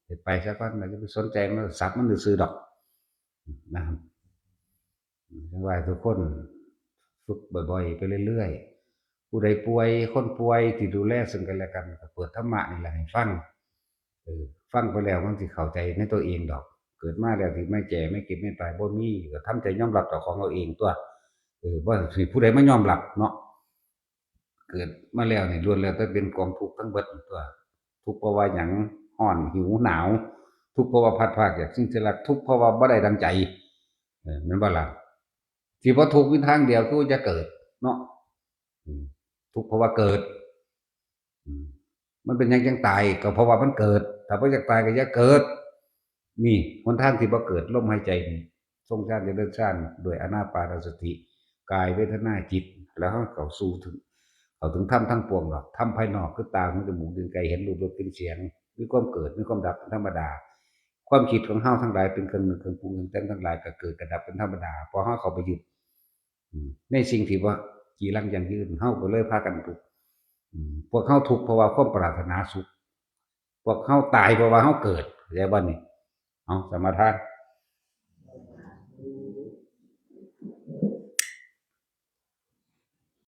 เฮ็ดไปซะก่อน อย่าไปสนใจมัน สับมันซื่อๆดอก นะครับ จั่งว่าทุกคนฝึกบ่อยๆไปเรื่อยๆ ผู้ใดป่วย คนป่วยที่ดูแลซึ่งกันและกัน ก็เปิดธรรมะนี่แหละให้ฟัง เออ ฟังไปแล้วมันสิเข้าใจในตัวเองดอก เกิดมาแล้วที่ไม่แก่ไม่เจ็บไม่ตายบ่มี ก็ทำใจยอมรับเจ้าของเอาเองตัว เออ บ่ให้ผู้ใดมายอมรับเนาะ เกิดมาแล้วนี่ล้วนแล้วแต่เป็นกองทุกข์ทั้งเบิดตัว ทุกข์เพราะว่าหยัง ร้อน หิว หนาว ทุกข์เพราะว่าพลัดพรากจากสิ่งที่รัก ทุกข์เพราะว่าบ่ได้ดังใจ เออ แม่นบ่ล่ะ ที่บ่ทุกข์มีทางเดียวคืออย่าเกิดเนาะ อืม ทุกข์เพราะว่าเกิด อืม มันเป็นหยังจั่งตาย ก็เพราะว่ามันเกิด ถ้าบ่อยากตายก็อย่าเกิด นี่หนทางที่บ่เกิดลมหายใจนี่ ทรงฌานเจริญฌานด้วยอานาปานสติ กายเวทนาจิต แล้วเฮาเข้าสู่ถึง เข้าถึงธรรมทั้งปวงดอก ธรรมภายนอกคือตา หู จมูก ลิ้น กาย เห็นรูป รส กลิ่น เสียง มีความเกิด มีความดับเป็นธรรมดา ความคิดของเฮาทั้งหลายเป็นเครื่องนึก เครื่องปรุง เครื่องแต่งทั้งหลายก็เกิดก็ดับเป็นธรรมดา พอเฮาเข้าไปยึด อืม ในสิ่งที่บ่จีรังยั่งยืน เฮาก็เลยพากันทุกข์ อืม พวกเฮาทุกข์เพราะว่าความปรารถนาสุข พวกเฮาตายเพราะว่าเฮาเกิด เข้าใจบ่นี่ เอาสมาทาน